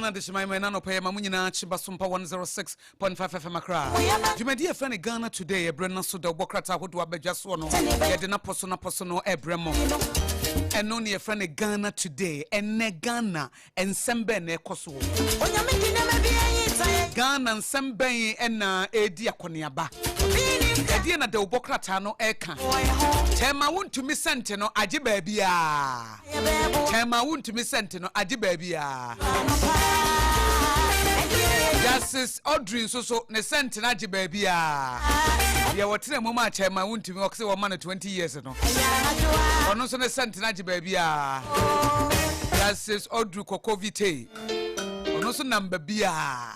Ghana adehyeman mu ɛna anɔpa yi ma mo nyinaa kye ba so mpa 106.5 FM Accra. Dwumadi a yɛfrɛ no Ghana Today ɛberɛ no so da wobɔ krataa ahodoɔ abadwa soɔ no yɛde no apɔ so no apɔ so no ɛbrɛ mo. Ɛno ne yɛfrɛ no Ghana Today. Ɛnɛ Ghana nsɛm bɛn na ɛkɔ so wɔ Ghana nsɛm bɛn ɛna ɛredi akɔneaba? Ɛdeɛ na dawubɔ krataa no ɛka. Kyɛma wontumi sɛnte no agye baabiara. Kyɛma wontumi sɛnte no agye baabiara. Justice Audrey nso so ne sɛnte no agye baabiara. Deɛ wɔtena mu ma kyɛma wontumi ɔkse wɔma no 20 years no. Ɔno nso ne sɛnte no agye baabiara. Justice Audrey Kokovite ɔno nso nam baabiara.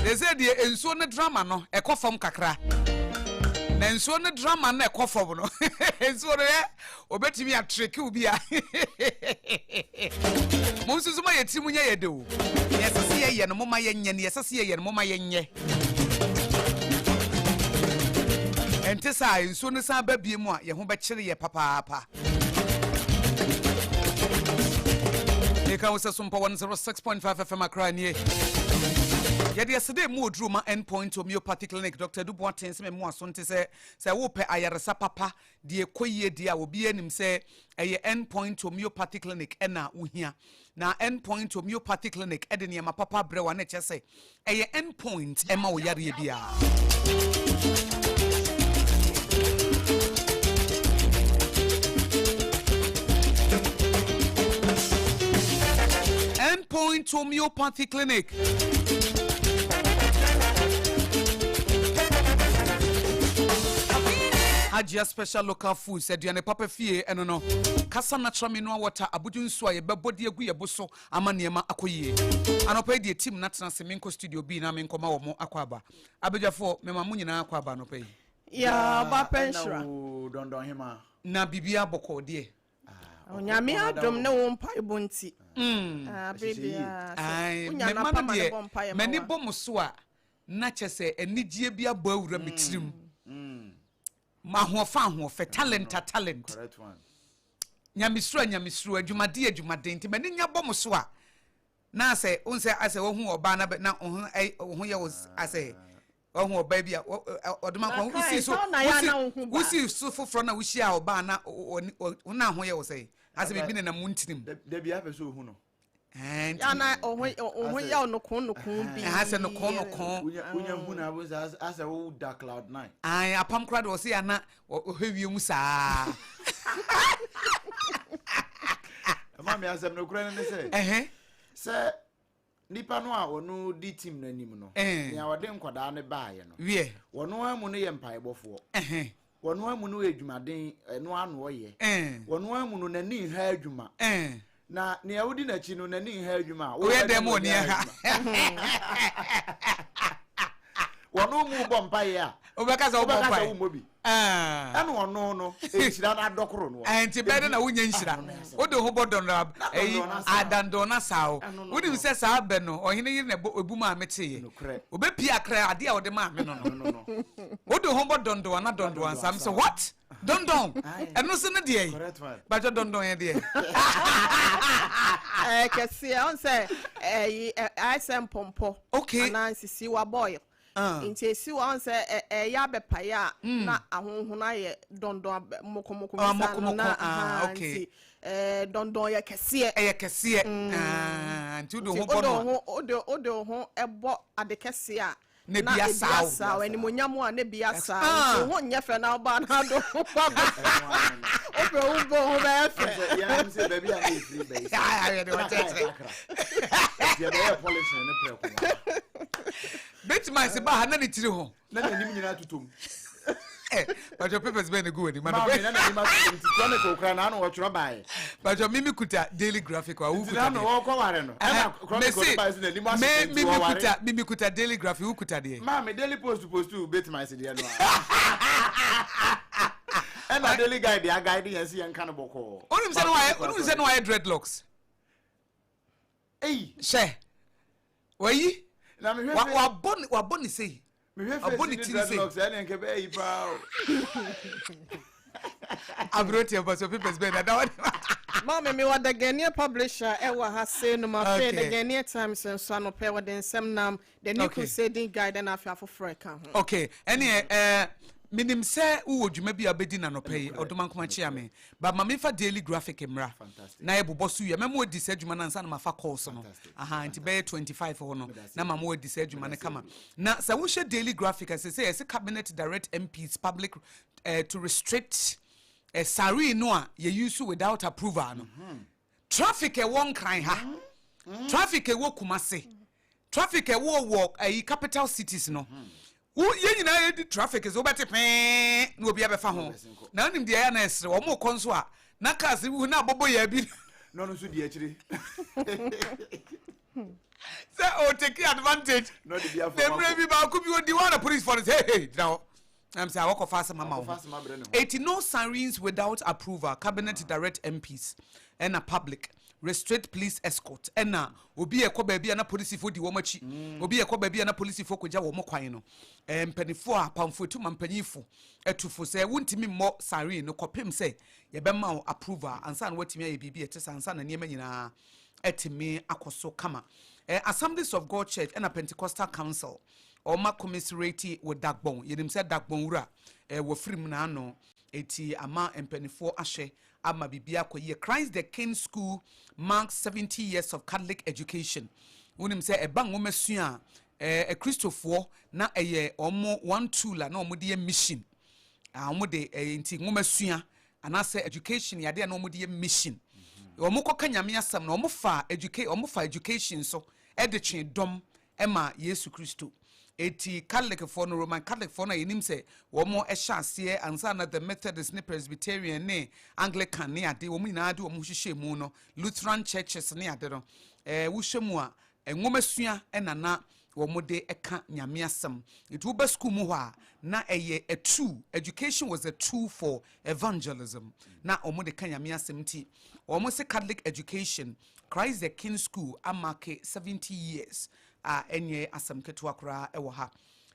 Ɛsɛ deɛ nsuo no drama no ɛkɔ fam kakra na nsuo no drama no ɛkɔ fam no nsuo no yɛ obetumi atreke obi a mo nso so ma yɛ tiri mu nyɛ yɛ de o nea ɛsɛ sɛ yɛyɛ no mo ma yɛnyɛ nea ɛsɛ sɛ yɛyɛ no mo ma yɛnyɛ ɛnte saa nsuo no san ba bie mu a yɛn ho bɛkyere yɛ papaapa. Meka wo sɛ Sompa 106.5 FM Accra nie. Yɛde ɛsede mu oduru ma Endpoint Homeopathy Clinic Dr. Edu Boateng sɛ memu aso nte sɛ sɛ wopɛ ayaresa papa deɛ ɛkɔ yie deɛ a obiara nim sɛ ɛyɛ Endpoint Homeopathy Clinic ɛna wohia. Na Endpoint Homeopathy Clinic de nneɛma papa brɛ wo a na ɛkyerɛ sɛ ɛyɛ endpoint ɛma wo yareɛ biara. Endpoint Homeopathy Clinic. Hajia Special Local Foods, aduane papa fie ɛno no. Kasa Natural Mineral Water, abodwo nsuo a yɛbɛbɔ de agu yɛn bo so ama nneɛma akɔ yie. Anɔpa yi deɛ team no atena ase menkɔ studio bi na menkɔma wɔn akɔ aba. Abadwafoɔ, mema mo nyinaa akɔ aba anɔpa yi. Yaa ɔba pɛ nhyira. Ɛna wo dɔndɔnhema. Na biribiara bɔkɔɔ deɛ. Onyame adom ne wo mpaebɔ nti. Ah, bere biara sɛ wonya Mema anapa no ma ne deɛ bɔ mpaeɛ ma m'ani wo a. bɔ mo so a na kyɛ sɛ anigyeɛ bi abɔ awura me tirim. Ahoɔfɛ ahoɔfɛ, talent a talent. Correct one. Nyamesuro a nyamesuro, adwumaden a adwumaden. Nti m'ani nya bɔ mo so a, na asɛ wohu sɛ asɛ wohu ɔbaa na na wo ho wo ho yɛ wo asɛ wahu ɔbaa bi a ɔdoma nkwa wosi so wosi so foforɔ na wohyia ɔbaa na wo na ho yɛ wo sɛ asɛ biribi nenam wo ntirim. Dabi apɛ sɛ ohu no. Yana oho yɛ noko noko bi. Asɛ noko noko. Wonya hu na abo sɛ asɛ wo da cloud nine. Ayi apam koraa de ɔsɛ yana ɔhwɛ wiem saa. Ɛma mi asɛm no kura ne sɛ. Sɛ nipa no a ɔno di team no anim no. Nea ɔde nkwadaa no baayɛ no. Wiɛ. Wɔn amu no yɛ mpaebɔfoɔ. Wɔn amu no yɛ adwumaden ɛno ano ɔyɛ. Wɔn amu no n'ani nha adwuma. Na nea wodi n'akyi no n'ani nha adwuma a. Woyɛ dɛn ma ɔni ha? Wɔn mu bɔ mpaeɛ a. Wobɛka sɛ wobɔ mpaeɛ. Wobɛka sɛ wommɔ bi. Ɛna ɔno no nhyira no adɔkoro no. Nti bɛyɛ dɛ na wonya nhyira. Wode ho bɔ dɔndɔn ɛyi adandɔn na saa o. Wonim sɛ saa bɛ no ɔhene yere na ɛbu maa me teeɛ. Obɛpie akra adeɛ a ɔde maa me no no. Wode ho bɔ dɔndɔn na dɔndɔn ansa. Mesɛ what? Dɔndɔn ɛno so no deɛ bàtɛ dɔndɔn yɛ deɛ. Ɛɛ kɛseɛ ɔn sɛ ɛyi ayɛ sɛ mpɔmpɔ. Okay. Anaa nsisiwa boil. Ah. Nti esi hɔ ɔn sɛ ɛyɛ abɛpaeɛ a mm. na ahonhono ayɛ dɔndɔn mokomoko ah, bi saa no na ah, okay. nti ɛɛ dɔndɔn yɛ kɛseɛ. Ɛyɛ kɛseɛ. Mm. Ah, nti wode ho bɔ no. Wode ho ɛbɔ ade kɛseɛ a. Na bi asaw. Na ebi asaw, animuonyam a na ebi asaw. Nti wo ho nyɛ fɛ na ɔba na ado ho ba bɛ. Wopɛ wo bɔ ho bɛyɛ fɛ. Yɛn sɛ baabi a na efiri bɛyi sɛ. Ayɛ de wɔkyerɛkyerɛ. Nti ɛbɛyɛ polish ne prɛko. Bɛtumi ayɛ sɛ ba ha na ne tiri ho. Na n'anim nyinaa tutom. Bàtɔ papers bɛn na egu w'anim. Maame na n'anim atutom nti chronicle kura na ano wɔtwerɛ baeɛ. Bàtɔ mimi kuta daily graphic wa wo kuta deɛ. Nti na wɔkɔ ware no. Ɛna chronicle no baeɛ sɛ n'anim ahyehyɛ nti wɔware. Mimi kuta mimi kuta daily graphic wo kuta deɛ. Maame daily post post bɛtumi ayɛ sɛ deɛ no a. Ɛna daily guide deɛ aguide yɛn sɛ yɛn ka no bɔkɔɔ. Onim sɛ no wayɛ onim sɛ no wayɛ dreadlocks. Ei. Hyɛ. Wayi. Na mehwɛ fe. Wabɔ ne wabɔ ne sei. Mehwɛ Wabɔ face ne ne tiri sei. dreadlocks ɛne nka bɛyɛ yi paa o. Aberanteɛ mfa so papers bɛn na da hɔ. Maame, mi wɔ The Ghanaian Publisher ɛwɔ ha se no ma afei The Ghanaian Times nso anɔpɛ wɔde nsɛm nam The New Crusading Guide ɛna afei afoforɔ ɛka ho. Okay, ɛneɛ menim sɛ wowɔ dwuma bi a wobɛdi nanɔpɛ yi. Ɔdoma nkoma kyea me, but ma memfa Daily Graphic mmra na yɛbobɔ so wie. Mɛma wadi saa adwuma no ansa na mafa calls no. Aha nti bɛyɛ 25 hɔ no na ma ma wadi saa adwuma no kama. Na sɛ wohyɛ Daily Graphic ɛsɛ sɛ yɛsɛ cabinet direct MPs, public to restrict siren no a yɛ use without approval no. Traffic ɛwɔ Nkran ha, traffic ɛwɔ Kumase, traffic ɛwɔ wɔ ɛyi capital cities no, wo yɛn nyinaa yɛdi traffic so, wobɛte pɛɛ na obi abɛfa ho na wonim deɛ ɛyɛ na ɛsere wɔn kɔ nso a na cars wu na abɔbɔ yɛ bi. Na ɔno nso di akyire. Sɛ o take advantage. Na ɔde bi afa. Na mmerɛ bi baako bi odi wɔn na police fɔ no sɛ, "Hey, hey, gyina hɔ." Ɛm sɛ awɔkɔfa asɛm ama Akɔfa wo. Asɛm abrɛ ne ho. Eti no sirens without approval, cabinet direct MPs ɛna public restrict police escort. Ɛna obi ɛkɔ baabi a na polisifoɔ di wɔn akyi, obi ɛkɔ baabi a na polisifoɔ kɔgya wɔn kwan no. Mpanimfoɔ a apamfo etu ma mpanyinfo ɛtufo sɛ wuntumi mmɔ siren no kɔpem sɛ yɛbɛma wo approval ansa na watumi ayɛ biribi ɛte sɛ ansa na nneɛma nyinaa ɛtumi akɔ so kama. Assemblies of God Church ɛna Pentecostal Council ɔma commiserate wɔ Dagbɔn. Yɛnim sɛ Dagbɔn wura wɔfiri mu n'ano, eti ama mpanimfoɔ ahyɛ ama biribi akɔ yie. Christ the King School marks 70 years of Catholic education. Wonim sɛ ɛba nwoma sua a, akristofoɔ na ɛyɛ ɔmo one tool a na ɔmo de yɛ mission a ɔmo de ɛɛ. Nti nwoma sua anaasɛ education yadeɛ a na ɔmo de yɛ mission, ɔmo kɔka Nyame asɛm na ɔmo fa education so ɛde twe dɔm ɛma Yesu Kristo. Eti Catholicfoɔ no, Roman Catholicfoɔ no a yɛnim sɛ wɔn ɛhyɛ aseɛ ansa na the Methodist ne Presbyterian ne Anglican ne ade wɔn nyinaa de wɔn ho hyehyɛ mu no, Lutheran churches ne ade no, wohyɛ mu a, nwoma sua ɛna na wɔn de ɛka Nyame asɛm. Nti woba school mu hɔ a, na ɛyɛ a tool. Education was a tool for evangelism na wɔn de ka Nyame asɛm. Nti wɔn sɛ Catholic education, Christ the King School a mark 70 years a ɛnyɛ asɛm ketewa koraa ɛwɔ ha.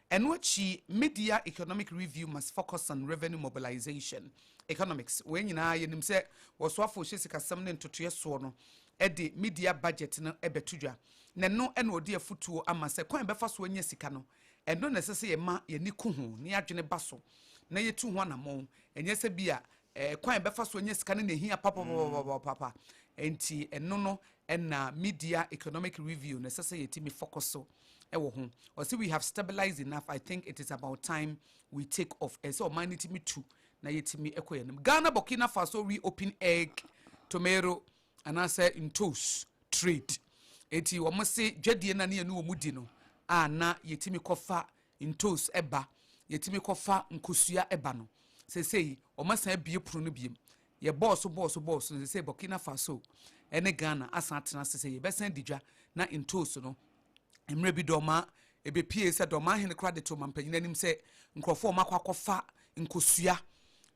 Ɛno akyi, media economic review must focus on revenue mobilization economics. Wɔn nyinaa yɛnim sɛ wɔsoafo hyɛ sikasɛm ne ntotoeɛ soɔ no ɛde media budget no ɛbɛto dwa, na ɛno ɛna ɔde afutuo ama sɛ kwan bɛfa so anya sika no, ɛno na ɛsɛ sɛ yɛma yɛni ku ho ne yɛadwene ba so na yɛtu ho anammɔn. Ɛnyɛ sɛ bi a kwan bɛfa so anya sika no na ehia papapapapapa. Nti ɛno no ɛna media economic review na ɛsɛ sɛ yɛtumi focus so ɛwɔ ho. Ɔsɛ we have stabilized enough, I think it is about time we take off. Ɛsɛ ɔman no tumi tu na yɛtumi ɛkɔ yɛn anim. Ghana, Burkina Faso reopen egg, tomato anaasɛ ntos trade. Eti wɔn se dwadie na ne yɛn wɔn di no a na yɛtumi kɔfa ntos ɛba, yɛtumi kɔfa nkosua ɛba no, sesei wɔn asan abie pono no biem. Yɛ bɔɔso bɔɔso bɔɔso. Sesei Burkina Faso ɛne Ghana asan atena ase sɛ yɛbɛsan di dwa na ntos no. Mmerɛ bi Dɔma ebepie sɛ Dɔma ahene koraa de to ɔmampanyin anim sɛ nkurɔfoɔ wɔn akɔ akɔfa nkosua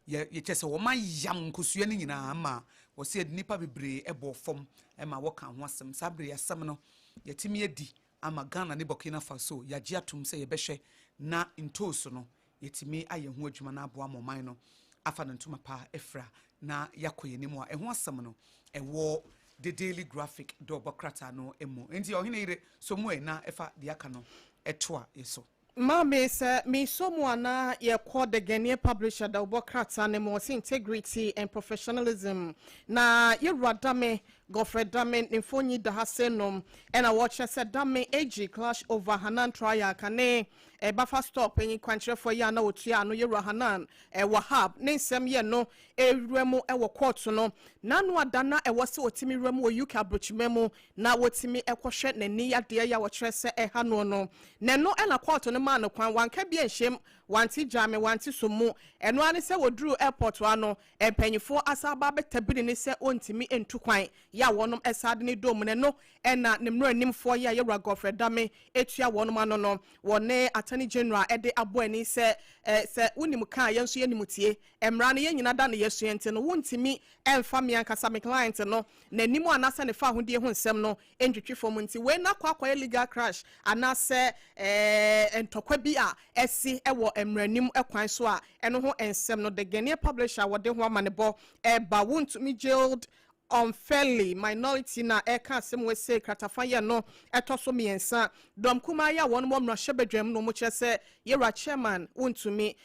yɛ yɛkyɛ sɛ wɔn ayam nkosua no nyinaa ama wɔsɛ yɛde nipa bebree ɛbɔ fam ɛma wɔka ho asɛm. Saa bere asɛm no yɛtumi adi ama Ghana ne Burkina Faso yɛagye atom sɛ yɛbɛhwɛ na ntooso no yɛtumi ayɛ ho adwuma no aboa ma ɔman no afa ne ntoma pa afira na yɛakɔ yɛn anim a ɛho asɛm no ɛwɔ The Daily Graphic dɔɔbɔ krataa no mu. Nti ɔhene yere so mu ɛ na ɛfa deɛ aka no ɛto a yɛ so. Maame, sɛ meso mu anaa yɛkɔ The Ghanaian Publisher da wobɔ krataa no mu, ɔse integrity and professionalism na yɛwura Dame Godfrey Dame ne mfonyi da ha se nom, ɛna wɔkyerɛ sɛ Dame AG clash over Hanan trial. Kane buffer stock panyin kwankyerɛfoɔ yi a na wɔtua ano yɛwura Hanan Wahab ne nsɛm yɛ no ewura mu ɛwɔ court no n'ano ada na ɛwɔ sɛ wɔtumi wura mu wɔ UK aburokyima mu na wɔtumi ɛkɔhwɛ n'ani yadeɛ yi a wɔkyerɛ sɛ ɛha no na ɛno ɛna court no maa no kwan. Wanka bi nhyɛm, wante gyame, wante so mu. Ɛno ara ne sɛ wɔduru airport ano, mpanyinfoɔ asa aba abɛtabiri ne sɛ ɔntumi ntu kwan yɛ a wɔnom ɛsa de ne dom no. Ɛno ɛna ne mmerɛ nimfoɔ yi a yɛwura Godfrey Dame etua wɔnom ano no, wɔne Attorney General ɛde abɔ ani sɛ sɛ wonim kaa yɛn nso yɛnim tie mmara no, yɛn nyinaa da ne yɛsua, nti no wontumi ɛmfa me ankasa me client no n'anim anaasɛ ne fa ahodie ho nsɛm no ntwitwi fam. Nti wei na akɔ akɔyɛ legal crash anaasɛ ntɔkwa bi a ɛsi ɛwɔ mmaranim kwan so a ɛno ho nsɛm no The Ghanaian Publisher wɔde ho amanebɔ ɛba. Wontumi jailed. Unfairly minority na ɛka asɛm wɔ se kratafa yɛ no ɛtɔ so mmiɛnsa. Dɔm kumaa yi a wɔn wɔ mmarahyɛbadwam no, wɔn kyerɛ sɛ yɛwura Chairman Wontumi,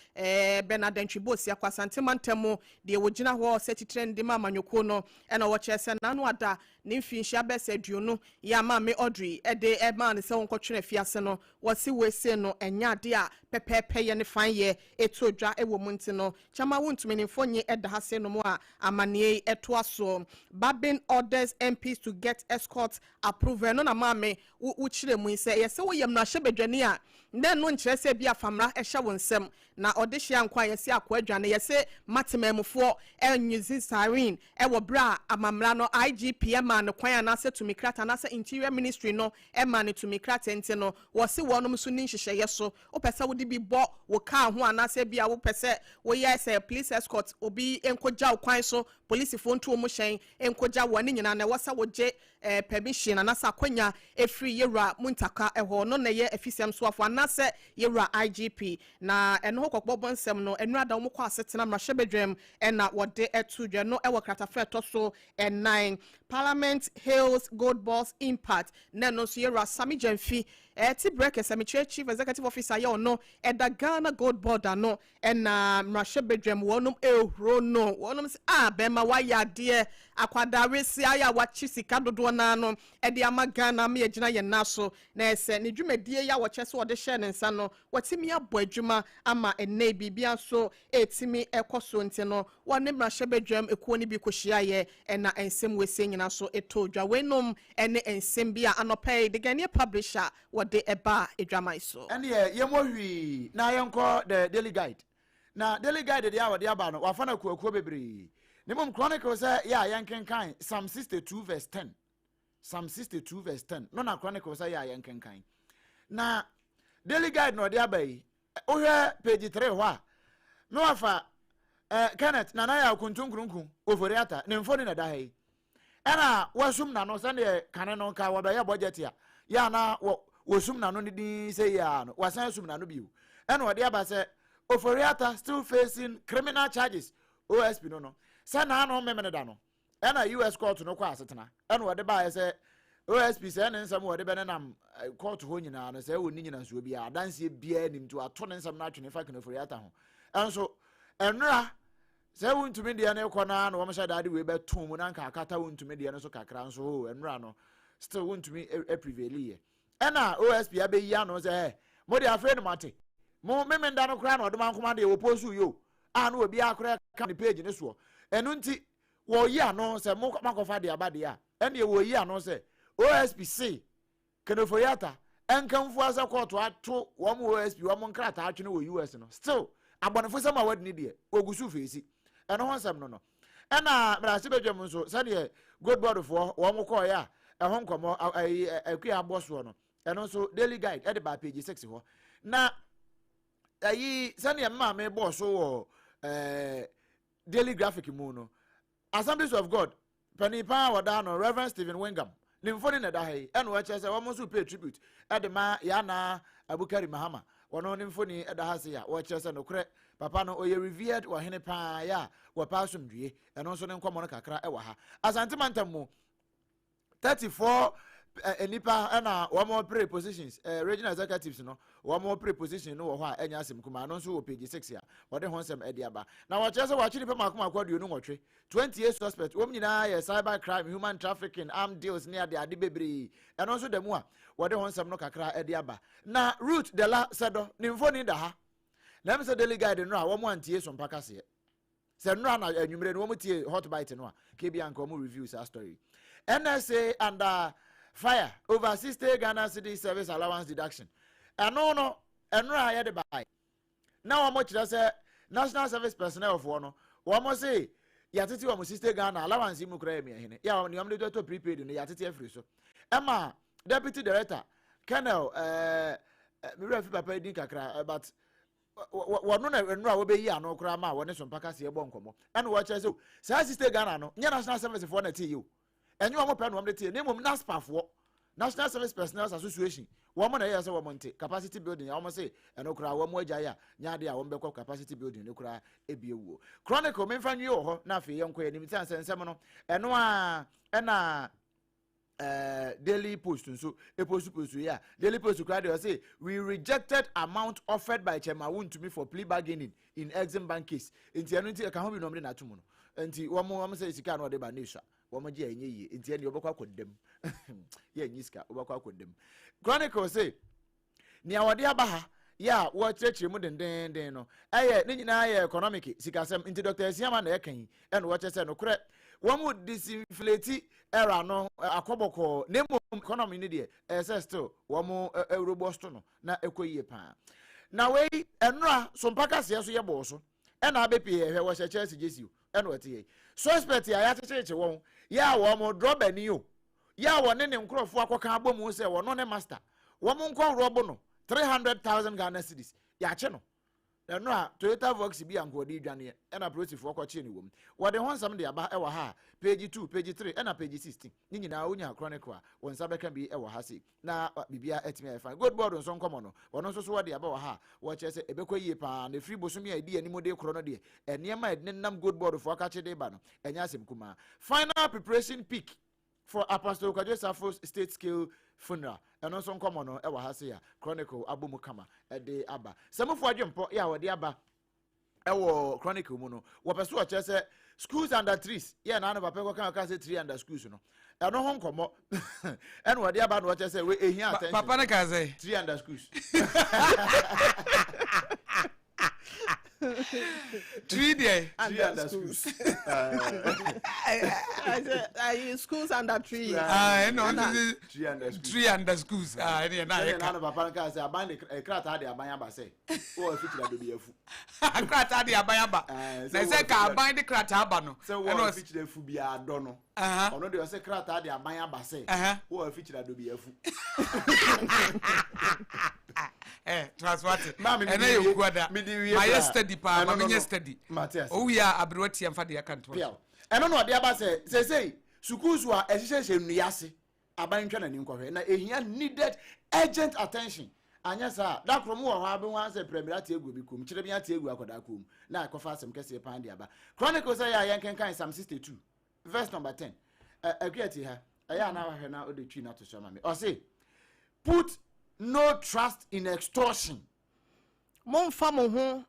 Bernard Antwi Boasiako, Asante mantam mu deɛ wɔgyina hɔ sɛ titire ne de ma amanyɔkuo no, ɛna wɔkyerɛ sɛ n'ano ada ne mfinhyia bɛsɛ 20 yɛ ama me Audrey ɛde ɛmaa ne sɛ wɔnkɔtwene afiase no. Wɔsi wɔesie no ɛnyɛ ade a pɛpɛɛpɛ yɛ ne fan yɛ eto dwa ɛwɔ mu. Nti no Chairman Wontumi ne mfonyin ɛda ha se no mu a amanneɛ yi ɛtoa so. Bagbin orders MPs to get escort approval no, na maame wokyerɛ mu yi sɛ ɛyɛ sɛ woyɛ mmarahyɛbadwani a, na ɛno nkyerɛ sɛ bi afamra ɛhyɛ wo nsɛm na ɔde hyia nkwa a yɛsi akɔ adwane. Yɛsɛ matemamufoɔ ɛnyuzi siren ɛwɔ berɛ a amamra no IGP ɛma no kwan anaasɛ tumi krataa anaasɛ Interior Ministry no ɛma no tumi krataa. Nti no wɔsi wɔnom nso ne nhyehyɛeɛ so, wopɛ sɛ wode bi bɔ wo kaa ho anaasɛ bi a wopɛ sɛ woyɛ sɛ police escort, obi nkɔgya wo kwan so, polisifoɔ nto wɔn hyɛn nkɔgya wɔn ne nyinaa, na ɛwɔ sɛ wogye permission anaasɛ akwanya efiri yɛwura Muntaka ɛhɔ no na ɛyɛ afisɛm soafo anaasɛ yɛwura IGP. Na ɛno ho kɔkɔbɔ nsɛm no ɛnura da wɔn kɔ asetena mmarahyɛbadwam ɛna wɔde ɛto dwa no ɛwɔ kratafa ɛtɔ so ɛnan. Parliament hails Gold Board's impact, na ɛno nso yɛwura Sammy Gyamfi ɛte brɛ kɛsɛ mekyerɛ Chief Executive Officer yɛ ɔno ɛda Ghana Gold Board ano, ɛna mmarahyɛbadwam wɔnom ehuro no, wɔnom sɛ a bɛrima wayɛ adeɛ akwadare si ayɛ a wakye sika dodoɔ naa no ɛde ama Ghana ama yɛgyina yɛn nan so, na ɛsɛ ne dwumadie yi a wɔkyɛ sɛ wɔde hyɛ ne nsa no, wɔtumi abɔ adwuma ama ɛnɛ biribia nso ɛtumi ɛkɔ so. Nti no wɔne mmarahyɛbadwam ekuo no bi kɔhyiaeɛ, ɛna nsɛm wɔesie nyinaa so ɛtɔ dwa. Weinom ɛne nsɛm bi a anɔpɛ yi The Ghanaian Publisher wɔde ɛba adwaman so. Ɛneɛ yɛmmɔ hwii na yɛnkɔ The Daily Guide. Na Daily Guide deɛ a wɔde aba no, wafa no akuakuo bebree. Ne mmom Chronicle sɛ yɛ a yɛnkenkan Psalm 62 verse 10. Psalm 62 verse 10 no na Chronicle sɛ yɛ a yɛnkenkan. Na Daily Guide na ɔde aba yi, wohwɛ page 3 hɔ a, na wafa Kenneth Nana Yaw Kuntunkurunku Ofori Ata ne mfoni na ɛda ha yi, ɛna wasum n'ano sɛdeɛ kane no nka wɔbɛyɛ budget a yɛ ana wɔsum n'ano ne din sɛ yie a no, wasan asum n'ano bio. Ɛna ɔde aba sɛ Ofori Ata still facing criminal charges. OSP no sɛ n'ano memene da no ɛna US court no kɔ asetena, ɛna wɔde baayɛ sɛ OSP sɛ ne nsɛm wɔde bɛ nenam court hɔ nyinaa no sɛ ɛwɔ ne nyinasuo biara, adanseɛ biara nim to ato ne nsɛm no atwene fa Ken Ofori Ata ho. Ɛnso ɛnora sɛ Wontumi deɛ no kɔ naa na wɔn hyɛ daade wei bɛto mu na nka akata Wontumi deɛ no so kakra nso o, ɛnora no still Wontumi prevail yɛ. Ɛna OSP abɛyi ano sɛ ɛ mo de afei no mate mo memenda no koraa na ɔde mankoma deɛ wɔpɔ so yi o a na obi akora ka ne page ne soɔ. Ɛno nti wɔyi ano sɛ mo makɔfa deɛ aba deɛ a, ɛneɛ wɔyi ano sɛ OSP se Ken Ofori Ata ɛnkamfo sɛ kɔɔto ato wɔn OSP wɔn nkrataa atwene wɔ US no, still abɔnefo sɛm a wɔadi ne deɛ wɔgu so feesi ɛno ho nsɛm no. Ɛna mmarahyɛ badwam nso, sɛdeɛ Gold Board foɔ wɔn kɔɔeɛ a ɛho nkɔmmɔ ɛyi akua abɔ soɔ no, ɛno nso Daily Guide ɛde ba page 6 hɔ. Na ɛyi sɛdeɛ mmaame bɔɔ so wɔ Daily Graphic mu no, Assemblies of God panin paa a wɔda no, Reverend Stephen Wengam ne mfoni na ɛda ha yi, ɛna wɔkyerɛ sɛ wɔn nso pay tribute ɛde ma Yana Abukari Mahama. Wɔn ne mfoni ɛda ha se a wɔkyerɛ sɛ nokorɛ papa no ɔyɛ revered ɔhene paa yɛ a wɔpɛ asomdwie. Ɛno nso ne nkɔmmɔ no kakra ɛwɔ ha. Asante mantam mu 34 nipa ɛna wɔn pere positions, regional executives no, wɔn pere position no wɔ hɔ a ɛnyɛ asɛm kuma. No nso wɔ page 6 a wɔde ho nsɛm ɛde aba, na wɔkyerɛ sɛ wɔakye nipa mako mako 28, 28 suspect. Wɔn nyinaa yɛ cyber crime, human trafficking, armed deals ne ade ade bebree. Ɛno nso da mu a wɔde ho nsɛm no kakra ɛde aba. Na Ruth Dela Sɛdɔ ne mfoni da ha, na ɛmu sɛ Daily Guide no a wɔn antie so mpa kaseɛ sɛ nnora na anwummerɛ no wɔn tie Hot Bite no a kebi anka wɔn review saa story. NSA under fire over 60 Ghana cedi service allowance deduction. Ɛno no ɛnora a yɛde bae na wɔn kyerɛ sɛ national service personnel foɔ no, wɔn se yɛatete wɔn 60 Ghana allowance yi mu koraa yɛ mmiɛhene yɛ a nea wɔn de tɔ prepaid no yɛatete afiri so. Ɛma deputy director Colonel mewura fi papa din kakra, but wɔno na nnura a wɔbɛyi ano koraa ma wɔne sompa kaseɛ bɔ nkɔmmɔ, ɛna wɔkyerɛ sɛ saa 60 Ghana no nyɛ national service foɔ na ɛte yi o, ɛnyɛ wɔn pɛ na wɔn de te, na mmom NASPA foɔ. National Service Personnel Association, wɔn na ɛyɛ sɛ wɔn nte capacity building a wɔn se ɛno koraa wɔn agyae a nyɛ adeɛ a wɔn bɛkɔ capacity building no koraa ebi ewuo. Chronicle memfa nwie wɔ hɔ na afei yɛnkɔ yɛn anim sɛ nsɛm no ɛno a ɛna Daily Post nso epost post yi a Daily Post koraa deɛ ɔse we rejected amount offered by Chairman Wontumi for plea bargaining in Exim Bank case. Nti ɛno nti ɛka ho bi na wɔn de n'ato mu no. Nti wɔn sɛ sika na ɔde ba ne esua. Wɔn gye a ɛnyɛ yie nti ɛnni wɔbɛkɔ akɔ dam. Yɛ nyi sika wɔbɛkɔ akɔ dam. Chronicle say nea wɔde aba ha yɛ a wɔkyerɛkyerɛ mu dendeenden no ɛyɛ ne nyinaa yɛ economic sikasɛm nti Dr. Asiama na ɛka yi ɛna wɔkyerɛ sɛ nokorɛ wɔn mu disinflate era no akɔbɔkɔɔ na mmom economy no deɛ ɛyɛ sɛ still wɔn robust no na ɛkɔ yie paa. Na wei ɛnora sompa kaseɛ so yɛ bɔɔ so ɛna abɛpie ɛhwɛ wɔhyɛ Chelsea jersey o ɛna ɔte yɛ suspect a yɛakyekyekye wɔn yɛ a wɔn drɔba ni o yɛ a wɔne ne nkurɔfoɔ akɔka abɔ mu sɛ wɔno ne master wɔn nkɔ rɔbo no 300,000 Ghana cedis yɛakye no ɛno a Toyota Vox bi a nkoɔde dwaneɛ ɛna polisifoɔ kɔkyee no wɔ mu. Wɔde ho nsɛm de aba ɛwɔ ha a page 2, page 3 ɛna page 16 ne nyinaa wonya Chronicle a wɔn nsa bɛka bi ɛwɔ ha sei na biribiara atumi ayɛ fine. Gold Board nso nkɔmmɔ no wɔno nso so wɔde aba wɔ ha a wɔkyerɛ sɛ ɛbɛkɔ yie paa na ɛfiri bosome a ɛdi anim de korɔ no deɛ nneɛma a ɛde nenam Gold Board foɔ akakye de ba no ɛnyɛ asɛm kumaa. Final preparation peak for Apostle Kwadwo Safo's state scale funeral ɛno nso nkɔmmɔ no ɛwɔ ha sei a Chronicle abɔ mu kama ɛde aba. Sɛmufoɔ adwempɔ yɛ a wɔde aba ɛwɔ Chronicle mu no wɔpɛ so wɔkyerɛ sɛ schools under trees yɛ na ano papa kɔka ɔka sɛ tree under schools no ɛno ho nkɔmmɔ ɛna wɔde aba na wɔkyerɛ sɛ we ehia attention. Papa ne ka sɛ tree under schools. Tree deɛ. Tree under schools. Schools under trees. Ah, ɛna ɔno tree under schools. Tree under schools. Ah, ɛna yɛ na ɛna ayɛ ka. Nanu papa no kaa sɛ aban de krataa de aban aba sɛ wɔwɔ afikyiri adobi afu. Krataa de aban aba. Eh, na sɛ sɛ wɔ ka afikyiri aban de krataa aba no. Sɛ ɛna wɔwɔ ɔs- afikyiri afu biara dɔ no. Ɔno deɛ ɔsɛ krataa de aban aba sɛ wɔwɔ afikyiri adobi afu. Transwate. Maame, mede Ɛnɛ yɛ wie- okuada. mede wie Mayɛ bra. steady paa, Ɛno ma no menyɛ no. steady. Mate ase. Owie a aberewa tia mfa deɛ aka ntoa so. Piaw. Ɛno na ɔde aba sɛ seesei sukuu so a ɛhyehyɛhyɛ nnua ase aban ntwa n'ani nkɔhwɛ na ehia needed urgent attention anyɛ saa da koro mu wɔ hɔ abɛho asɛ pɛrɛmira ate egu obi kom kyerɛ bi ate egu akɔdaa kom na akɔfa asɛm kɛseɛ paa de aba. Chronicle sɛ yɛ a yɛnkenkan Psalm 62 verse number 10. Akua ti ha ɛyɛ a na wahwɛ na ɔde twi no ato so ama me. Ɔse put no trust in extortion. Momfa mo ho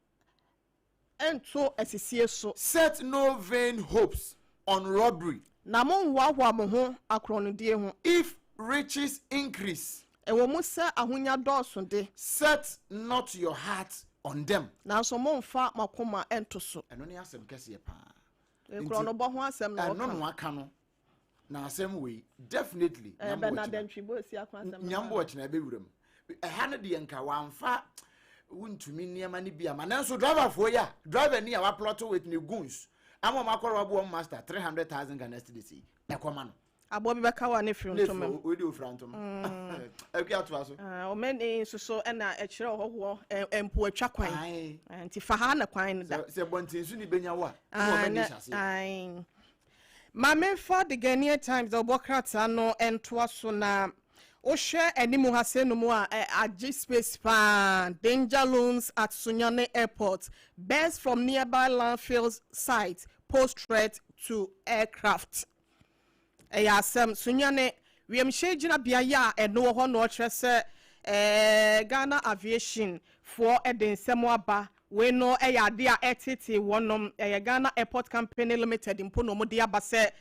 nto asisie so. Set no vain hopes on robbery. Na monhoahoa mo ho akorɔnodie ho. If riches increase, ɛwɔ mu sɛ ahonya dɔɔso de, set not your heart on them. Nanso momfa mo akoma nto so. Ɛno ne asɛm kɛseɛ paa. Korɔnobɔ ho asɛm na ɛno ɔka. no aka no na asɛm wei definitely Eh, Bernard Ntwibo esi ako asɛm na nyambo ɔkyena bɛwura mu ɛha no deɛ nka wamfa wontumi nneɛma no bi ama nanso driverfoɔ yi a driver ni a waplot with ne goons ama ɔmo akɔrɔ waboɔ master 300,000 Ghana cedis yi ɛkɔma no. Aboɔ bi bɛka wa ne firi ne ntoma mu. firi wodi ofira ntoma akua atoa so. Ah, ɔmɛni nso so ɛna ɛkyerɛ ɔhɔhoɔ mpoatwa kwan. Ae. Ah, nti fa ha na kwan no da. Sɛ bɔnten so ne bɛnya wo a na Ah, ɔmani hyɛ aseɛ. Ae. Maame fa The Ghanaian Times ɔbɔ krataa no ntoa so na wohwɛ anim ha sɛ no mu a agye space paa. Danger looms at Sunyani Airport, birds from nearby landfill site pose threat to aircraft. Ɛyɛ asɛm. Sunyani wiemhyɛn gyinabea yi a ɛno wɔ hɔ na ɔkyerɛ sɛ Ghana Aviation foɔ ɛde nsɛm aba. Wei no ɛyɛ adeɛ a ɛtete wɔnom ɛyɛ Ghana Airport Company Limited mpo na wɔde aba sɛ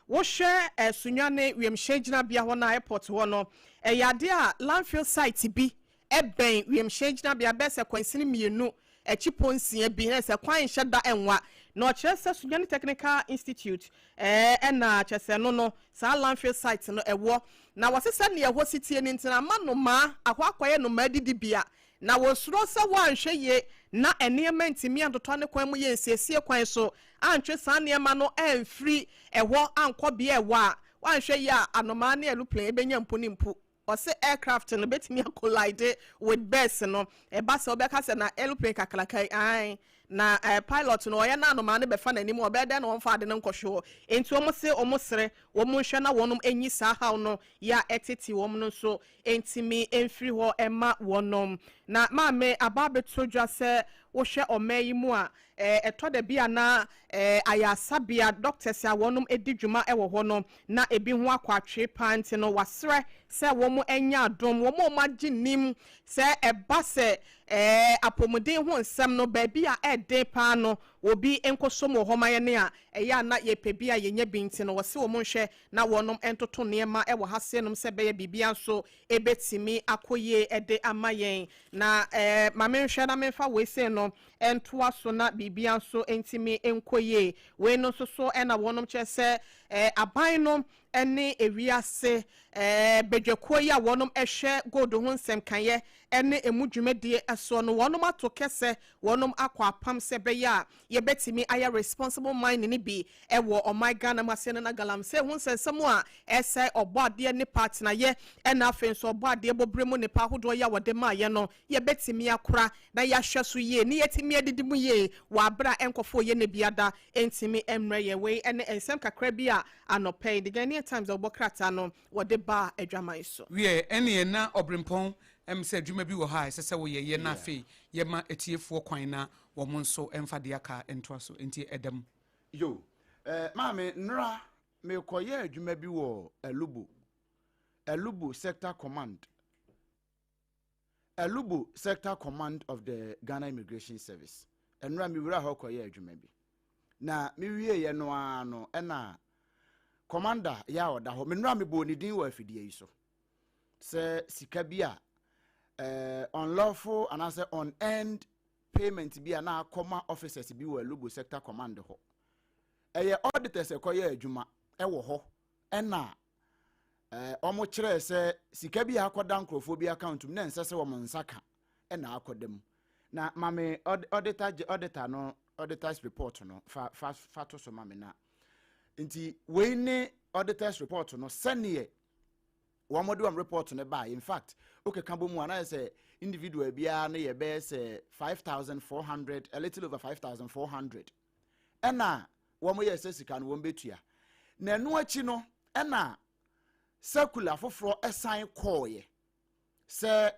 wohwɛ Sunyani wiemhyɛn gyinabea hɔ na airport hɔ no ɛyɛ adeɛ a landfill site bi ɛbɛn wiemhyɛn gyinabea bɛɛ sɛ kwansini 2 akyi ponsia bi na sɛ kwan nhyɛ da ɛnwa na ɔkyerɛ sɛ Sunyani Technical Institute ɛna kyerɛ sɛ no saa landfill site no ɛwɔ na wɔsesɛ nea ɛhɔ si tie ne ntina ama nnomaa akɔ akɔyɛ nnomaa didibea na wɔsuro sɛ wɔanhwɛ yie na nneɛma ntumi antotɔ ne kwan mu yɛ nsiesie kwan so antwe saa nneɛma no ɛmfiri ɛhɔ ankɔ bea ɛwɔ a wɔanhwɛ yie a anomaa ne aeroplane ebɛnya mpo ne mpo. Ɔsɛ aircraft no bɛtumi acollide with birds no ɛba sɛ ɔbɛka sɛ na aeroplane kakraka yi ae. Na eh, pilot no ɔyɛ na anomaa no bɛfa n'anim a, ɔbɛyɛ dɛn na wɔmfa ade no nkɔhwe hɔ? Enti wɔn se wɔn srɛ wɔn nhwɛ na wɔnom nyi saa haw no yɛ a ɛtete wɔn no nso ntumi mfiri hɔ mma wɔnom. Na maame aba abɛto dwa sɛ wohwɛ ɔman yi mu a, eh, ɛtɔ da bi a na eh, ayaresabea doctors a wɔnom di dwuma wɔ hɔ no na ebi ho akɔ atwee paa nti no wasrɛ sɛ wɔn anya adom wɔn a wɔagye nim sɛ ɛba sɛ eh, apɔmuden ho nsɛm no baabi a ɛden paa no obi nkɔsom wɔ hɔ ma yɛn a ɛyɛ a na yɛpɛ bi a yɛnya bi nti no wɔse wɔn nhwɛ na wɔnom ntoto nneɛma wɔ ha senom sɛ ɛbɛyɛ biribia nso ɛbɛtumi akɔ yie de ama yɛn. Na eh, ma menhwɛ na memfa wei sei no ntoa so na biribia nso ntumi nkɔ yie. Wei no nso so na wɔnom kyerɛ sɛ eh, aban no ne ewiase eh, badwakuo yi a wɔnom hwɛ gold ho nsɛmkayɛ ne emu dwumadie soɔ no, wɔnom ato kɛsɛ, wɔnom akɔ apam sɛ ɛbɛyɛ a yɛbɛtumi ayɛ responsible mining no bi wɔ ɔman Ghana mu ase no na galamsey ho nsɛnsɛm a ɛsɛe ɔbɔadeɛ nnepa atenaeɛ ɛna afei nso ɔbɔadeɛ bɔberɛ mu nnepa ahodoɔ yi a wɔde maeɛ no yɛbɛtumi akora na yɛahwɛ so yie ne yɛatumi adidi mu yie wɔ aberɛ a ɛnkɔfoɔ yɛ nnebiada ntumi mmrɛ yɛn. Wei ne nsɛm kakra bi a anɔpa yi The Ghanaian Times a wɔbɔ krataa no wɔde baa adwaman so. Wiɛ, ɛnneɛ na ɔberempɔn ɛm sɛ adwuma bi wɔ hɔ a ɛsɛ sɛ woyɛ yɛ na afei yɛma atiefoɔ kwan na wɔn nso mfa deɛ aka ntoa so. Enti ɛda mu. Yo, eh, maame, nnora mekɔyɛɛ adwuma bi wɔ Alubo, Alubo Sector Command, Alubo Sector Command of the Ghana Immigration Service. Nnora mewura hɔ kɔyɛɛ adwuma bi. Na mewieeɛ no ara no, ɛna commander yɛ a ɔda hɔ, me nnora mebɔɔ ne din wɔ afidie yi so sɛ sika bi a eh, unlawful anaasɛ unearned payment bi a na akɔma officers bi wɔ Alubo Sector Command hɔ. Ɛyɛ auditors ɛkɔyɛ adwuma ɛwɔ hɔ ɛna ɛɛ wɔn kyerɛɛ sɛ sika bi a akɔda nkurɔfoɔ bi account mu na ɛnsɛ sɛ wɔn nsa ka ɛna akɔda mu. Na maame auditor auditor no auditors report no fa fa fa to so maame na nti wei ne auditors report no sɛneɛ Wɔn de wɔn report no bae. In fact, wokeka bɔ mu a na ayɛ sɛ individual biara no yɛ bɛyɛ sɛ 5400, a little over 5400. Ɛna wɔn yɛ sɛ sika no wɔn bɛtua. Na ɛno akyi no, ɛna circular foforɔ ɛsan kɔɔyɛ sɛ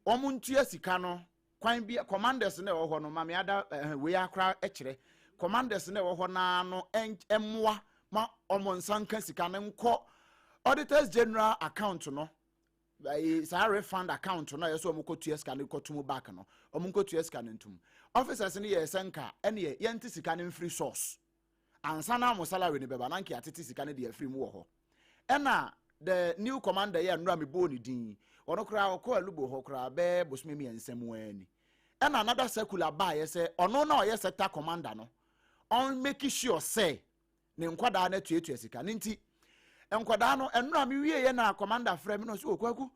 wɔn ntua sika no kwan bi. Commanders na ɛwɔ hɔ no, maame ada eh, wei akora kyerɛ commanders na ɛwɔ hɔ naa no mmoa ma wɔn nsa nka sika no nkɔ Auditors General account no, saa refund account no a yɛsɛ wɔn kɔtua sika no kɔtum back no, wɔn nkɔtua sika no ntum. Officers no yɛ sɛ nka ɛneɛ yɛnte sika no mfiri source ansa na mo salary no bɛba, na nka yɛatete sika no de afiri mu wɔ hɔ. Ɛna the new commander yɛ nnora mebɔɔ ne din, ɔno koraa ɔkɔ Alubo hɔ koraa bɛɛ bosome 3 mu ani. Ɛna another circular baayɛ sɛ ɔno na ɔyɛ sector commander no ɔn make sure sɛ ne nkwadaa no atuatua sika no. Nti nkwadaa no nnora mewieɛ na commander frɛ me na ɔsɛ Okwaku,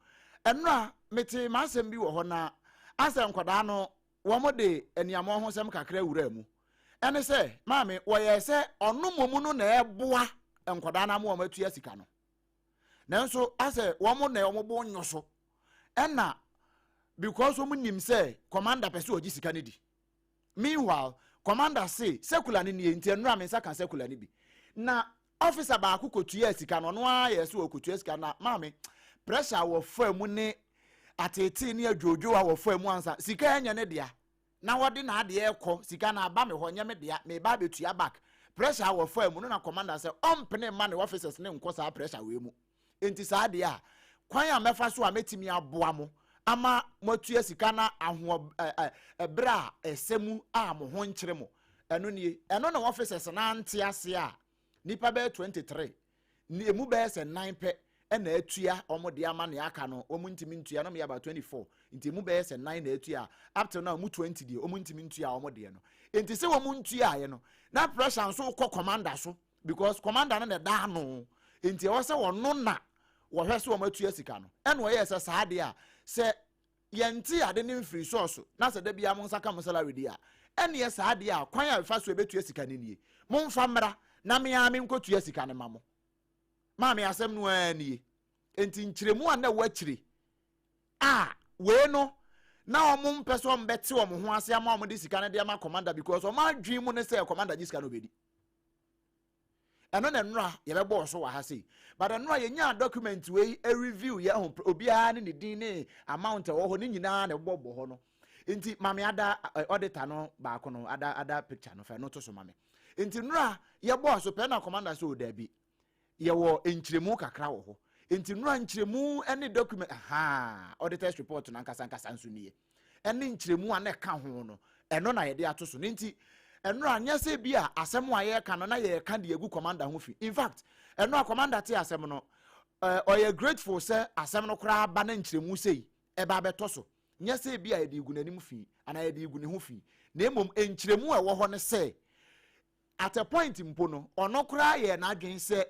nnora mete m'asɛm bi wɔ hɔ na asɛ nkwadaa no wɔn de aniammɔn ho sɛm kakra wuraa mu. Ɛne sɛ, maame, wɔyɛɛ sɛ ɔno mmom no na ɛboa nkwadaa no ama wɔn atua sika no. Nanso asɛ wɔn na wɔn bo nyo so. Ɛna because wɔn nim sɛ commander pɛ sɛ ɔgye sika no di. Meanwhile, commander se circular no nie, nti ɛnora me nsa ka circular no bi. Na officer baako kɔtua sika no, ɔno ara yɛ sɛ ɔkɔtua sika no. Maame, pressure a wɔfaa mu ne ateetee ne adwoodwoo a wɔfaa mu ansa sika ɛnyɛ ne dea na wɔde n'adeɛ rekɔ, sika no aba me hɔ, nyɛ me dea, meba abɛtua back. Pressure a wɔfaa mu no na commander sɛ ɔmpene mma ne officers ne nkɔ saa pressure wei mu. Enti saa deɛ a, kwan a mɛfa so a mɛtumi aboa mo ama moatua sika na ahoɔ ɛberɛ a ɛsɛ mu a mo ho nkyere mo, ɛno nie. Ɛno na officers no ante aseɛ a nipa bɛyɛ 23 ne emu bɛyɛ sɛ 4 pɛ ɛna atua wɔn de ama, nea aka no wɔn ntumi ntua no yɛ about 24, nti emu bɛyɛ sɛ 9 na atua. Up till now, mu 20 deɛ wɔn ntumi ntua wɔn deɛ no. Nti sɛ wɔn ntua ayɛ no na pressure nso kɔ commander so because commander no na ɛda ano, nti ɛwɔ sɛ ɔno na wɔhwɛ sɛ wɔn atua sika no. Ɛna ɔyɛ sɛ saa deɛ a sɛ yɛnte ade ne mfiri sɔɔso na sɛ dabi a mo nsa ka mo salary deɛ a, ɛneɛ saa deɛ a kwan a ɛfa so ɛbɛtua sika no nie, momfa mmra na me ara menkɔtua sika no ma mo. Maame, asɛm no ara nie. Nti nkyerɛmu a na ɛwɔ akyire a wei no Na wɔn mpɛ sɛ wɔn bɛte wɔn ho ase ama wɔn de sika no de ama commander because wɔn adwene mu ne sɛ commander gye sika no obedi. Ɛno na nnora yɛbɛbɔɔ so wɔ ha sei. But nnora yɛnyaa document wei review yɛ ho, obiara ne ne din ne amount ɛwɔ hɔ ne nyinaa na ɛbɔbɔ hɔ no. Nti maame ada auditor no baako no ada ada picture no fɛ no to so maame. Nti nnora yɛbɔɔ so pɛ na commander sɛ o daabi. Yɛwɔ nkyerɛmu kakra wɔ hɔ. Nti nnora nkyerɛmu ne document ha auditors report no ankasa ankasa nso nie. Ɛne nkyerɛmu a na ɛka ho no, ɛno na yɛde ato so. Ne nti ɛno a nyɛ sɛ bi a asɛm a yɛreka no na yɛreka de agu commander ho fi. In fact, ɛno a commander te asɛm no, ɔyɛ grateful sɛ asɛm no koraa ba na nkyerɛmu sei ɛba abɛtɔ so. Nyɛ sɛ bi a yɛde gu n'anim fi anaa yɛde gu ne ho fi. Na mmom nkyerɛmu a ɛwɔ hɔ ne sɛ at a point mpo no, ɔno koraa yɛ n'adwene sɛ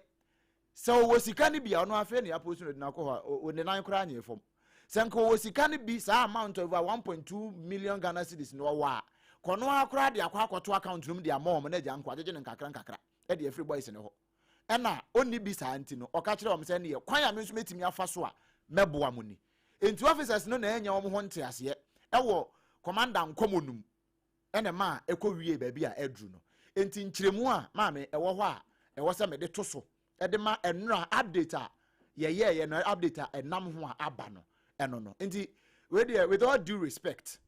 sɛ ɔwɔ sika no bi a, ɔno afei ne apost no de no akɔ hɔ a, ne nan koraa nyɛ fam. Sɛ nka ɔwɔ sika no bi, saa amount of over 1.2 million Ghana cedis no ɔwɔ a, kɔno ara koraa de akɔ akɔto account no mu de ama wɔn na agya nko agyegye no nkakra nkakra de afiri boys no hɔ. Ɛna ɔnni bi saa nti no, ɔka kyerɛ wɔn sɛ neɛ kwan a me nso mɛtumi afa so a mɛboa mo ni. Nti officers no na ɛnyɛ wɔn ho nteaseɛ ɛwɔ commander nkɔmmɔ no mu ɛna ɛma a ɛkɔ wie baabi a ɛduru no. Nti nkyerɛmu a maame ɛwɔ hɔ a ɛwɔ sɛ mede to so ɛde ma ɛnora update a yɛyɛɛyɛ no, update a ɛnam ho a aba no ɛno no. Nti wei deɛ, with all due respect,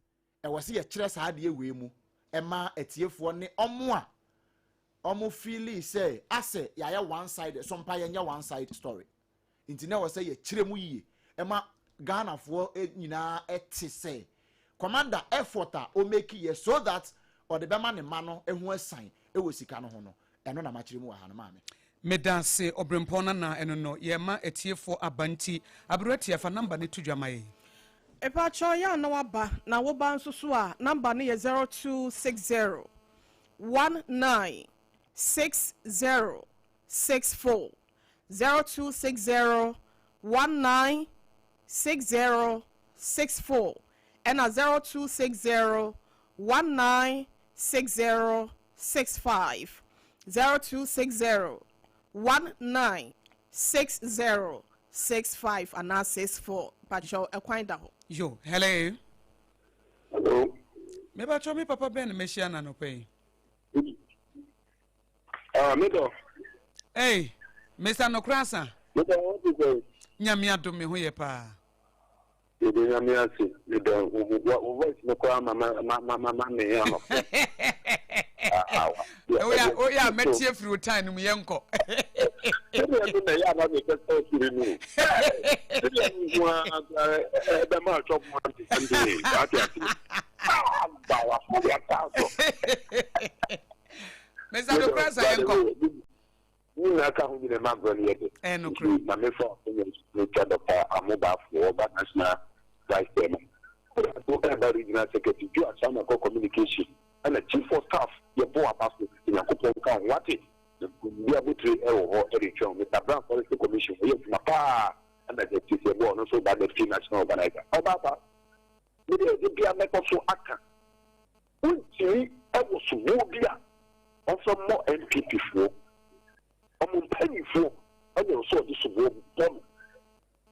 ɛwɔ sɛ yɛkyerɛ saa adeɛ wei mu ɛma atiefoɔ ne ɔmo a ɔmo feel sɛ asɛ yɛayɛ one side so mpa, yɛnyɛ one side story. Nti na ɛwɔ sɛ yɛkyerɛ mu yie ɛma Ghanafoɔ nyinaa ɛte sɛ commander effort a ɔmake yɛ so that ɔde bɛma ne ma no ɛho asan ɛwɔ sika no ho no, ɛno na makyerɛ mu wɔ ha no, maame. Meda ase, ɔberempɔn nana. Ɛno no yɛma atiefoɔ aba nti aberɛ tie fa number ne to dwa ma yɛn. Ɛpakyɛ yɛ a na waba na woba nso so a, number no yɛ 0260 19 60 64, 0260 19 60 64 ɛna 0260 19 60 65, 0260 19 60 65 anaa 64. Pakyɛw, ɛkwan da hɔ. Yo, hello. Hello. Mebatwɛ, me papa bɛn na mehyia na anɔpa yi? Ah, me dɔ. Hey, Mr. Nokrasa. Me dɔ, what is it? Nyame adom, me ho yɛ paa. Yɛde Nyame ase. Me dɔ, wo voice no koraa ma me ano. Woyɛ a mɛtie firi wo time no mu, yɛnkɔ. Sɛdeɛ no na ɛyɛ ana mepɛ sɛ ɔsere no. Sɛdeɛ no nko ara ɛbɛma atwɔ mo ante sɛnde ate ase. Ah, ba wa fo ya ta so. Mr. Nokrasa, yɛnkɔ. Nyinaa ka ho nyina ma agorɔ no yɛ de. Ɛyɛ nokorɛ. Na mefa metwa Dr. Amobaafo, ɔba national vice chairman, so ɛba regional secretary jo asama kɔ communication, ɛna chief of staff yɛbɔ aba so. Nyankopɔn ka ho wate bi abotire ɛwɔ hɔ ɛde twɛn Mr. Brown Forestry Commission, ɔyɛ adwuma paa, ɛna justice yɛbɔ ɔno nso ba deputy national organizer. Ɔba pa mede ɛde bia mɛkɔ so aka wontumi ɛwɔ soboɔ bi a ɔmfa mmɔ NPP foɔ, ɔmo mpanyinfoɔ ɛna ɔsɛ ɔde soboɔ bɔ no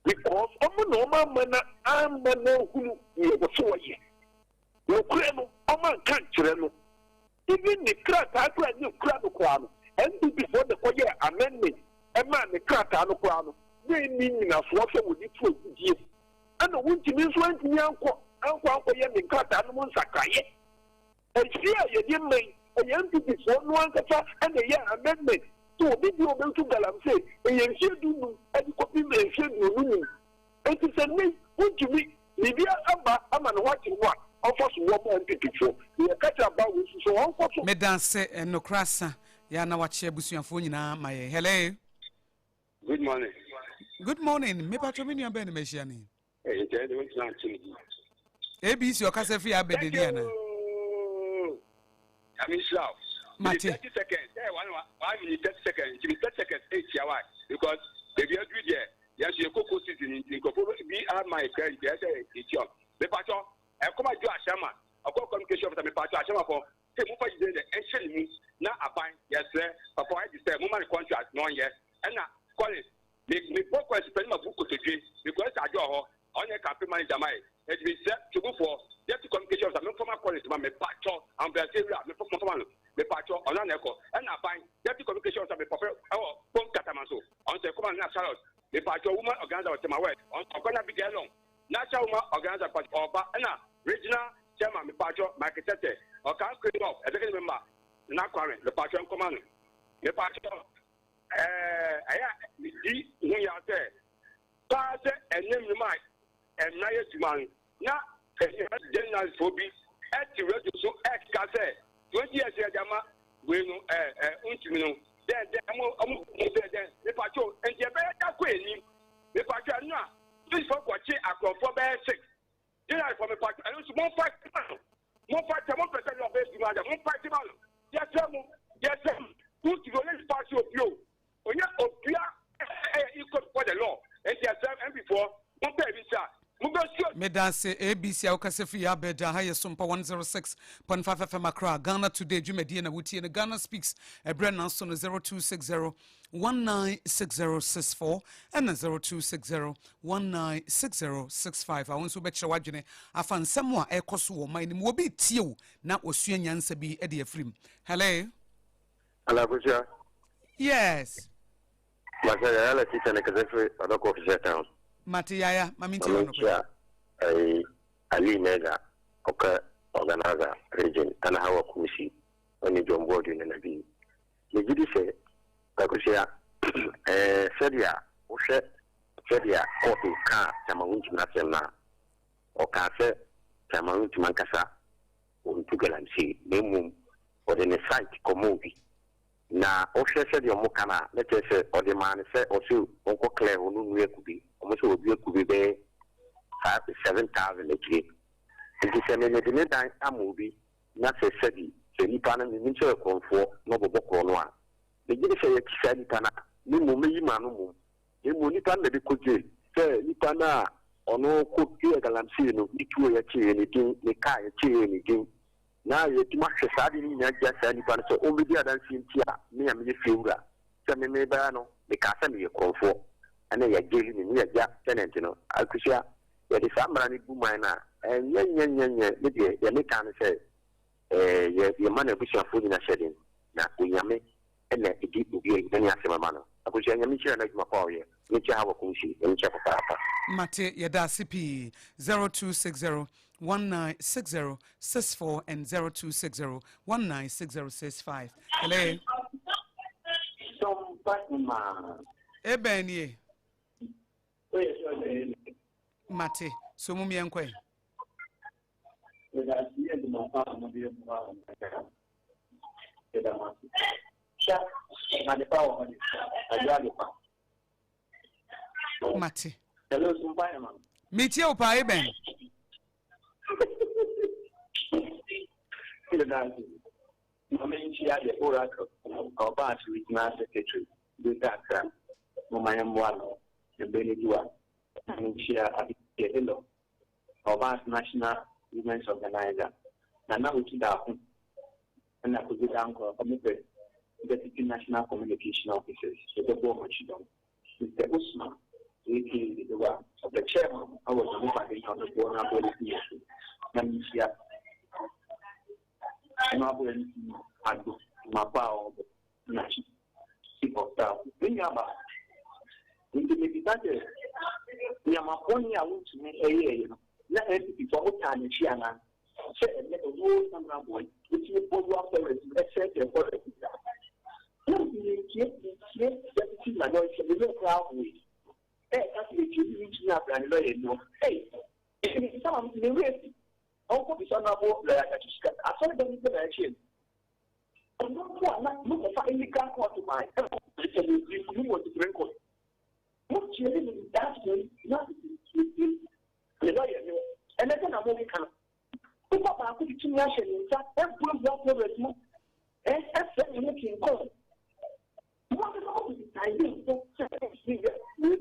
because ɔmo na ɔmo ama na ehunu nea ɛwɔ so wɔyɛ nokorɛ no. Ɔmo anka nkyerɛ no, even ne krataa kora ne kura no koraa no, NPP foɔ de kɔyɛ amendment ɛmaa ne krataa no koraa no na ɛni nyinasoɔ sɛ wɔde tu agudie, ɛna wontumi nso antumi ankɔyɛ ne nkrataa no mu nsakraeɛ. Ɛsi a yɛde mmɛn ɛyɛ NPP foɔ no ankasa ɛna ɛyɛ amendment sɛ obi bi a ɔbɛtu galamsey ɛyɛ mfie 15 ɛde kɔpem mfie 25. Eti sɛ ne wontumi biribi aba ama ne ho akyere no a, ɔmfa so wɔ ma NPP foɔ yɛka kyerɛ aba wɔ su so ɔnkɔ so. Meda ase, Nokrasa. Yɛ na wakyɛ abusuafoɔ nyinaa ma yɛ. Hello. Good morning. Good morning. Mepatwɛ, me nua bɛn na mahyia ne? Nkyɛn de wontena akyi ne bi. ABC ɔkasa fi abɛdeni ana? Nyame nhyira wo. Mate. 30 seconds, 1 minute 30 seconds, nti 30 seconds ɛtia wa because baabi aduru deɛ, yɛn nso yɛ koko season nti nkurɔfoɔ bi ama yɛ kra nti ɛsɛ yɛtia. Mepatwɔ, ɛkɔm adwo ahyɛma ɔkɔ communication officer. Mepatwɔ, ahyɛma fɔ sɛ mofa gyidie dɛ ɛnhyɛ ne mu na aban yɛsrɛ papa ɔyɛ de sɛ moma ne contract na ɔnyɛ. Ɛna college me me bɔ kɔ ɛsipɛ ne ma bu kotodwe because adwo wɔ hɔ, ɔnyɛ campaign manager ma yɛ. Enti mesrɛ Togofoɔ, Deputy Communication Officer, memfa ma Collins ma mepakyɛw, Ahobrɛaseɛ wura, memfa momfa ma no, mepakyɛw, ɔno ara na ɛkɔ. Ɛna aban, Deputy Communication Officer, mepɔpɛ ɛwɔ Kpong Katamanso, ɔno nso ɛkɔma no, na Charlotte, mepakyɛw, Woman Organizer wɔ Tema West, ɔno nso ɔkɔ, na Abigail Long, National Woman Organizer, mepakyɛw, ɔba, ɛna Regional Chairman, mepakyɛw, Michael Tetteh, Ɔkan North, Executive Member, Nana Kwame, mepakyɛw, nkɔma no, mepakyɛw. Ɛɛ, ɛyɛ a midi ho yaw sɛ paa sɛ ɛnnɛ nnwuma a mmara yɛ adwuma no, na journalistfoɔ bi te radio so ɛkeka sɛ 20 years yɛde ama wei no ɛɛ ɛɛ ntumi no dɛn dɛn ɔmo ɔmo gu dɛn dɛn mipatwo nti ɛbɛyɛ da kɔ anim mipatwo ɛno a polisifoɔ kɔkye akorɔmfoɔ bɛyɛ six General me pa ɛno nso momfa ma no momfa kyɛ mompɛ sɛ ne ɔbɛyɛ adwuma dɛ momfa kyɛ ma no yɛsrɛ mo yɛsrɛ mo wotumi ɔnyɛ nipa sɛ obi o ɔnyɛ obia ɛyɛ equal before the law nti yɛsrɛ MP foɔ mompɛ ebi nsa mobɛsuo. Medase ABC a wokasa firi Abeda ha yɛ Sompa 106.5 FM Accra Ghana Today dwumadie na wotie no Ghana Speaks ɛberɛ nanso no 0260 196064 ɛna 0260 196065 a wo nso wobɛkyerɛ w'adwene afa nsɛm a ɛrekɔ so wɔ ɔman no mu. Obi retie wo na wasua nyansa bi de afiri mu. Hello. Hello, Akosua. Yes. Masa Yaya la teacher ne kasa firi Adɔkɔ official town. Mate Yaya, ma mentie wɔ nɔpɛ. Ayi Ali Mega, ɔka organizer region, ɛna Hawa Kumsi, ɔne John Boadu ne na bi. Megye di sɛ, Akosua, ɛɛ sɛdeɛ wohwɛ sɛdeɛ kɔɔto kaa Chairman Wontumi asɛm no a, ɔkaa sɛ Chairman Wontumi ankasa ɔntu galamsey na mmom ɔde ne site kɔma obi. Na wohwɛ sɛdeɛ wɔka no a, na kyerɛ sɛ ɔde maa no sɛ ɔse ɔnkɔ clear hɔ no nnua kube. Wɔn sɛ wɔdua kube bɛyɛ 7,000 akyire. Nti sɛ me mede me dan ama obi na sɛ sɛbi sɛ nipa no menim sɛ ɔyɛ korɔmfoɔ na ɔbɔbɔ korɔ no a, megye di sɛ yɛkye saa nipa no a, me mmom mɛyi m'ano mmom. Na mmom nipa no na ɛbɛkɔ jail. Sɛ nipa no a ɔno kɔ yɛɛ galamsey no, ne tuo yɛkyeeɛ ne din, ne car yɛkyeeɛ ne din, na yɛatumi ahwɛ saa adeɛ no nyinaa gya saa nipa no sɛ ɔmmɛdi adanseɛ nti a, me a meyɛ fiewura, sɛ me mebaeɛ no, mekaa sɛ meyɛ korɔmfoɔ, ɛna yɛajaili me, ne yɛagya tenant no. Akosua, yɛde saa mmara no bu man no a, ɛnyɛ nyɛ nyɛ nyɛ, me deɛ, deɛ meka ne sɛ, ɛɛ, yɛ, yɛma n'abusuafoɔ nyina hyɛ den, na Onyame na ɛdi obi a ne asɛm ama no. Akosua, Nyame nhyira no adwuma pa a ɔyɛ. Mekyia ha wɔ Kumsi, Nyame nhyira papaapa. Mate, yɛda ase pii. 0260 1960 64 and 0260 1960 65. Hello. Ebɛn nie? Mate, so mum yɛnkɔ ɛ. Mate. Metie wo paa ebɛn. Maame nkyia the Oracle ɔbaa Regional Secretary Greater Accra momma yɛmmoa no ɛberɛ no du a. Maame nkyia Abigail Elor ɔbaa National Women's Organizer Nana Otu Daako ɛna Kojo Dankwa ɔmo pɛ Deputy National Communication Officers yɛbɛbɔ ɔmo akyi dɔm Mister Usman aka Dodowa ɔpɛ Chairman ɛwɔ Nyame Bade na ɔbɛboa no aboa no fi yɛ so na menkyia Ɛno aboa no fi Ado Mapa a ɔbɔ n'akyi chief of staff. Me nua ba, nti mebisa sɛ, nneɛma bɔne a wontumi yɛeɛ no, na NPP foɔ mo taa n'akyi anaa? Sɛ ɛnnɛ owuo Samina Boy ɛtumi bɔ wura forest mu ɛsɛesɛe forest mu saa. Wontumi ntie ntie deputy majority me werɛ koraa hoe. Ɛɛka sɛ yɛtie bi wontumi abra ne lawyer ni hɔ. Ei, nti mebisa ma me werɛ fi. Ɔnkɔ bisa no abo lawyer Kakyisika asɔre dɛm mpo na ɛkyee no. Ɔno mpo a na mo kɔfa illegal court man ɛwɔ ɛkyɛ mo brief no wɔ supreme court mo tie ne nim that way na ne lawyer ni hɔ ɛnɛ sɛ na mo keka no nipa baako de tumi ahyɛ ne nsa ɛbuabua forest mu ɛ ɛfrɛ ne ho king kong mo akeka mo decide mpo sɛ ɛyɛ wei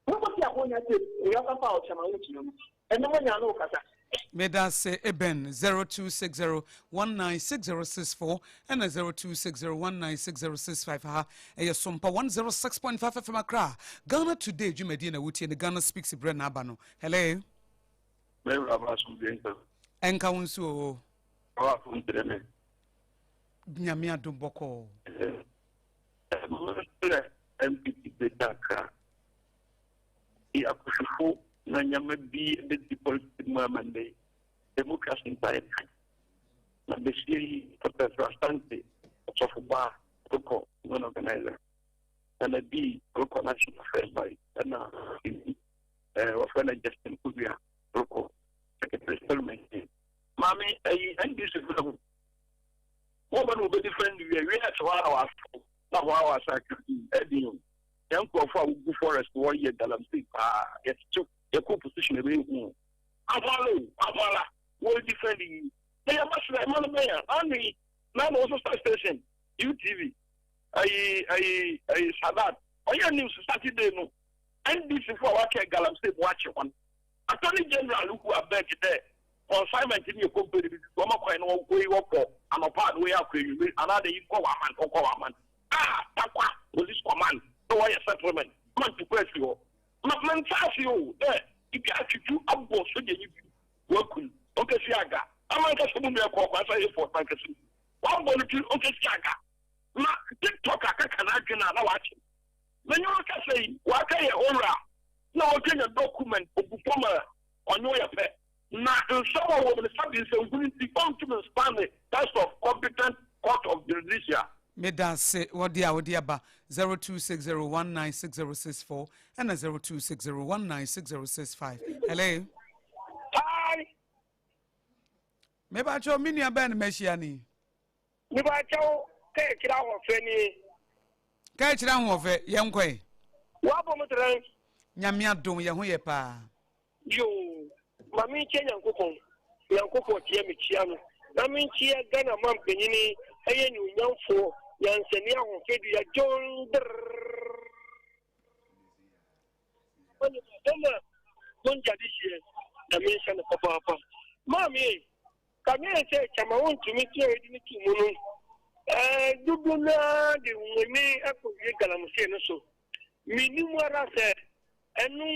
mo kɔ si abonya sɛ nea ɔkafa a ɔkyɛma wo gyina mu Ɛno mo nya no kasa. Medase Eben 0260 196064 ɛna 0260 196065 ha ɛyɛ Sompa 106.5 FM Accra Ghana Today dwumadie na wotie no Ghana Speaks berɛ na aba no. Hello. Mɛwura ba asomdwe nka. Ɛnka wo nso o. Ɔwɔ afom kyerɛ me. Nyame adom bɔkɔɔ. Mɛsrɛ MPP Greater Accra. Yɛ akɔhwefo na nyama bi bɛdi politics mu ama ndɛ yi. Democracy ntae kan. Na besie yi Professor Asante Ɔsɔfo Baa rekɔ non organizer. Nana B rekɔ National Affairs Vice ɛna wɔfrɛ no Justin Kodua rekɔ Secretary Parliament. Maame ɛyi NDC fo na wɔn ba na wɔbɛdi fɛn wie wie ɛte hɔ ara wɔaso na hɔ ara wɔasa aka ɛdi o. Yɛn nkurɔfoɔ a wogu forest wɔyɛ galamsey paa yɛtete yɛkɔ opposition ɛbɛyɛ hu o. Ahoala o ahoala wɔredi fɛn yi na yɛma srɛ ɛma no bɛn a ano yi na na wɔsesa station UTV ayi ayi ayi Sadat ɔyɛ news Saturday no NDC fo a wɔaka galamsey mu akye wɔn. Attorney General hu abeg dɛ consignment no yɛ company bi wɔma kwan na wɔyi wɔkɔ anɔpa a na wɔyɛ akɔ ewimbir anaadɛ yi kɔ wɔaman ɔkɔ wɔaman a Tarkwa police command na wɔyɛ settlement ma ntokwa asi hɔ. Ma menntse ase o dɛ ibi atwetwe abɔ sogyanyi bi woeku no onkesi aga na mankasa mo nua kɔɔ kwan sɛ Hayford mankasa mu wɔabɔ no tsir onkesi aga na TikTok akeka n'adwen a na wɔakye no. Menye wo rekasa yi, ɔakɛyɛ owura na ɔrekenya document ogu famu a ɔnye wo yɛ pɛ. Na nsɛm a ɔwɔ mu no, sɛbe nsɛnhunu ntsi, onntum nnstand the test of competent court of jurisdiction. Meda ase wɔ deɛ a wode aba 0260196064 ɛna 0260196065. Hello. Hi. Mebakyɛw me nua bɛn na mahyia ni? Mebakyɛw kɛkyerɛ ahoɔfɛ nie. Kɛkyerɛ ahoɔfɛ yɛn kɔe. Wabɔ mo trɛn. Nyame adom yɛn ho yɛ paa. Yoo ma me nkyia Nyankopɔn Nyankopɔn tia me kyia no na me nkyia Ghana man panyini ɛyɛ nuonyamfoɔ nyansani ahoɔfɛ dua John drrrr. Ɛna mongya de hyeɛ na menhyɛ no papaapa. Maame e, ka meɛ sɛ kyama wontumi sɛ ɛdi ne to mu no, ɛɛ dodo no ara de nwene akɔwie galamsey no so. Menim ara sɛ ɛno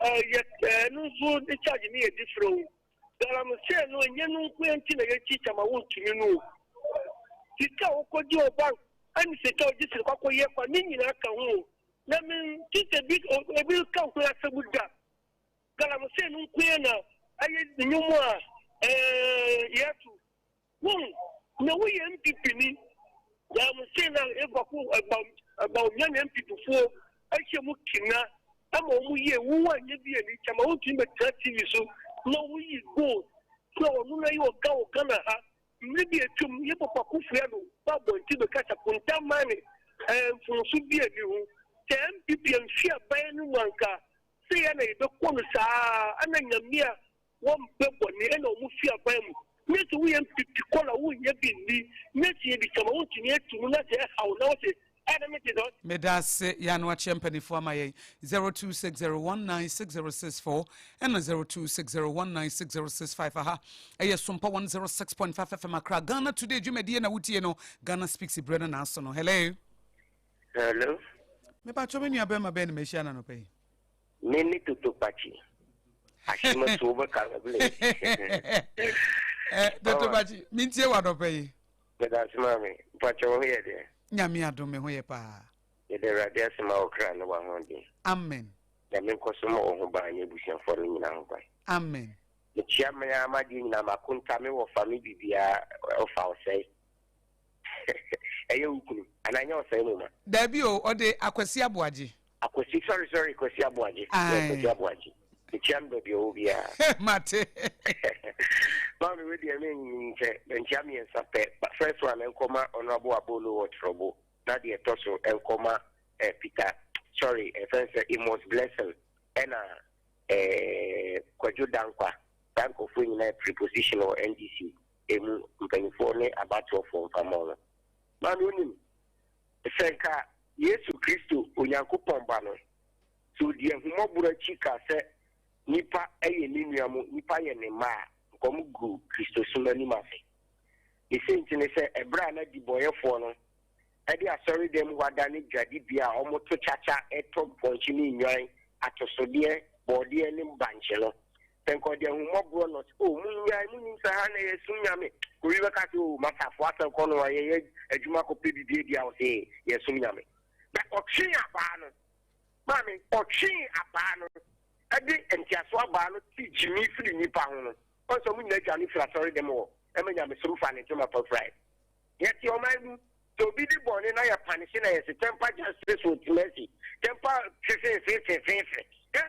ɛyɛ ɛno nso de charge no yɛ different o. Galamsey no ɛnyɛ no nko nti na yɛkyi kyama wontumi no o. Sika a wokɔgye wɔ bank ɛne sika a wogye sika kɔyɛ kwa ne nyinaa ka ho o. Na mente sɛ bi obi reka ho asɛm da. Galamsey no nko ara na ɛyɛ nnwom a ɛɛ yɛto. Wɔn na woyɛ NPP ni. Galamsey na ɛbako ɛba ɛba onua na NPP foɔ ahyɛ mu kina ama wɔn yie wo anyɛ bi ani kyɛ ma wontumi bɛtena TV so na woyi gold sɛ ɔno na yɛ ɔga wɔ Ghana ha. Mmere bi a atwam, yɛn papa Akufo-Addo ba abɔnten bɛka sɛ Akonta Mane mfomso bi nni ho. Sɛ NPP amfi aban no mu anka sei ara na yɛbɛkɔ no saa ara. Ɛna Nyame a wɔmpɛ bɔne ɛna wɔn fi aban mu. Nyɛ sɛ woyɛ NPP kɔla wonnya bi nni, nyɛ sɛ yɛbisa ma wontumi atu mu na sɛ ɛhaw na wose Meda ase yɛ ano akyɛ mpanimfoɔ ama yɛn 0260196064 ɛna 0260196065 aha ɛyɛ Sompa 106.5 FM Accra Ghana Today dwumadie na wotie no Ghana Speaks berɛ no naaso no. Hello. Hello. Mepakyɛ me nua bɛrima bɛn na mahyia no anɔpa yi? Me ne Toto Pakyi. Ahyematuo bɛka no bile. Eh, Toto Pakyi, mentie wɔ anɔpa yi. Meda ase maame. Mpakyɛ wo ho yɛ deɛ? Nyame adom me ho yɛ paa. Yɛda Awurade ase ma wo kra ne w'ahoɔden. Amen. Nyame nkɔ so mmɔ wo ho ban ne abusuafoɔ no nyinaa ho ban. Amen. Mekyia me ara m'adeɛ nyinaa m'akonta me wɔfa me biribiara ɔfa ɔsɛe ɛyɛ wo kunu anaa ɛnyɛ ɔsɛe mu ma. Daabi o ɔde Akwasi Aboagye. Akwasi sorry sorry Kwasi Aboagye. Yeah Kwasi Aboagye. Mekyia no baabi ɔwɔ biara. Mate. Maame wei deɛ menyi nkyɛ mankyia mmiɛnsa pɛ. First one nkɔma Honourable Abolo wɔ Trɔbo na deɛ ɛtɔ so nkɔma eh, Peter sorry ɛfɛn sɛ Amos Blessing ɛna eh, Kwadwo Dankwa. Saa nkurɔfoɔ nyinaa preposition wɔ NDC emu mpanyinfoɔ ne abatoɔfoɔ mfa ma wɔn. Maame wonim sɛ nka Yesu Kristo Onyankopɔn Ba no Sɛ ɔdii ahummɔborɔ akyi kaa sɛ nnipa yɛ ne nua mu nnipa yɛ ne mma a, nka wɔguu Kristosom anim ase. Ne sei nti ne sɛ, ɛberɛ a na dibɔyɛfoɔ no de asɔredan mu hɔ adane dwadibea a wɔto kyakya tɔ mpɔnkye ne nnwan, atosodeɛ, bɔɔdeɛ ne bankye no, Sɛ nka ɔde ahummɔborɔ na ɔse, Oh, monnyae, monnim sɛ ha na yɛsom Nyame. Ka obi bɛka sɛ, Oh, Masafo asɛm kɔ no a yɛyɛ adwuma kɔpɛ biribi adi a ɔse yɛsom Nyame. But ɔtwee abaa no, maame, ɔtwee abaa no, ɛde nteaso abaa no te gyimi firi nnipa ho no, ɔn sɛ ɔmo nyinaa dwane firi asɔre dɛm hɔ, ɛma nyamesom faa ne ntoma pa firae. Yɛte ɔman mu, sɛ obi di bɔne na yɛ panehye na yɛse temper justice with mercy, temper fefefefefefe, hɛ!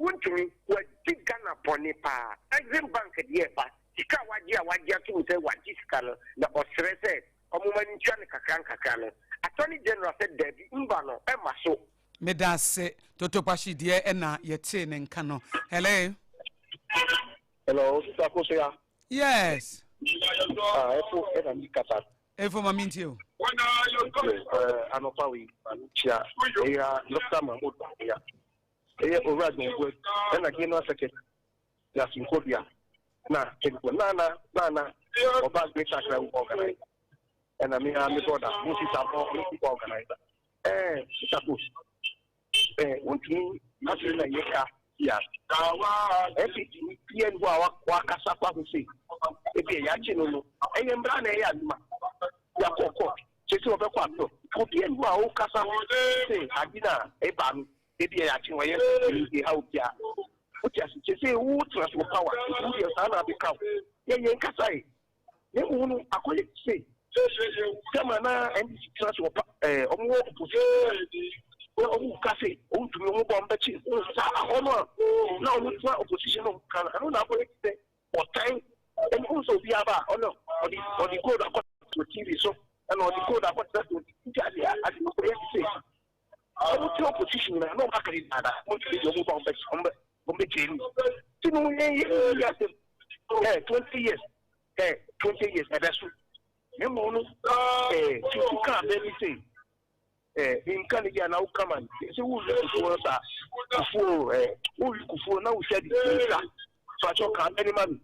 Wontumi, wadi Ghana bɔne paa. Exim bank deɛ ɛba, sika a wagye a wagye atom sɛ wagye sika no na ɔsrɛ sɛ ɔmoma no ntua no kakra nkakra no, Attorney General sɛ daabi mba no ɛmma so. Medase Toto Kwahye deɛ ɛna yɛtee ne nka no. Hello. Hello, Sister Akosua. Yes. Ah, ɛfo ɛna mi kasa. Efo ma mi ntie o. Ɛɛ anɔpa wei, maame kyia ɛyɛ Dr. Mahmood Bawumia. Ɛyɛ Owura John Boadu ɛna General Secretary Yasin Kodua na Kempo Nana Nana ɔba Greater Accra Women Organizer ɛna me ara me brother Moses Abɔ ɔno nso organizer. Ɛɛ Sister Post ɛɛ wontumi asere na yɛ ka ya NPP ni pia ni hɔ a wakasa fa ho sei ebi ɛyɛ akye no no ɛyɛ mbra na ɛyɛ adwuma yakɔ court kyɛ sɛ ɔbɛkɔ appeal obi ani hɔ a ɔkasa sɛ ade no a ɛba no ebi ɛyɛ akye wɔyɛ ɛha obiara wote ase kyɛ sɛ wotena so wɔ power nti wodeɛ saa na abɛka wo yɛ yɛn kasa yi na mmom no akɔyɛ sɛ tɛma na NDC tena so wɔ pa ɛɛ ɔmo wɔ opposition na ɔmo ka sɛ ɔmo ntumi ɔmo bɔ ɔmo bɛkye saa ahɔ no a na ɔmo tena opposition no ka no ɛno na akɔyɛ sɛ Ɔtan ɛna wohu sɛ obiara ba a ɔno ɔde ɔde gold akɔ wɔ TV so ɛna ɔde gold akɔ tena so nti ade ade no kɔyɛ te sɛ ɔmo te opposition nyinaa na ɔmo aka ne dada ɔmo tumi deɛ ɔmo ba ɔmo bɛ ɔmo bɛ ɔmo bɛ kyerɛ mu ti no yɛn yɛ yɛ asɛm ɛ 20 years ɛ 20 years ɛbɛ so ne mu no ɛ tutu kaa bɛ mi sɛ ɛ nka ne bi a na woka ma no sɛ wowie kufuo no saa kufuo ɛ wowie kufuo na wohwɛ de nsa fakyɛ ɔka bɛ ne ma mi.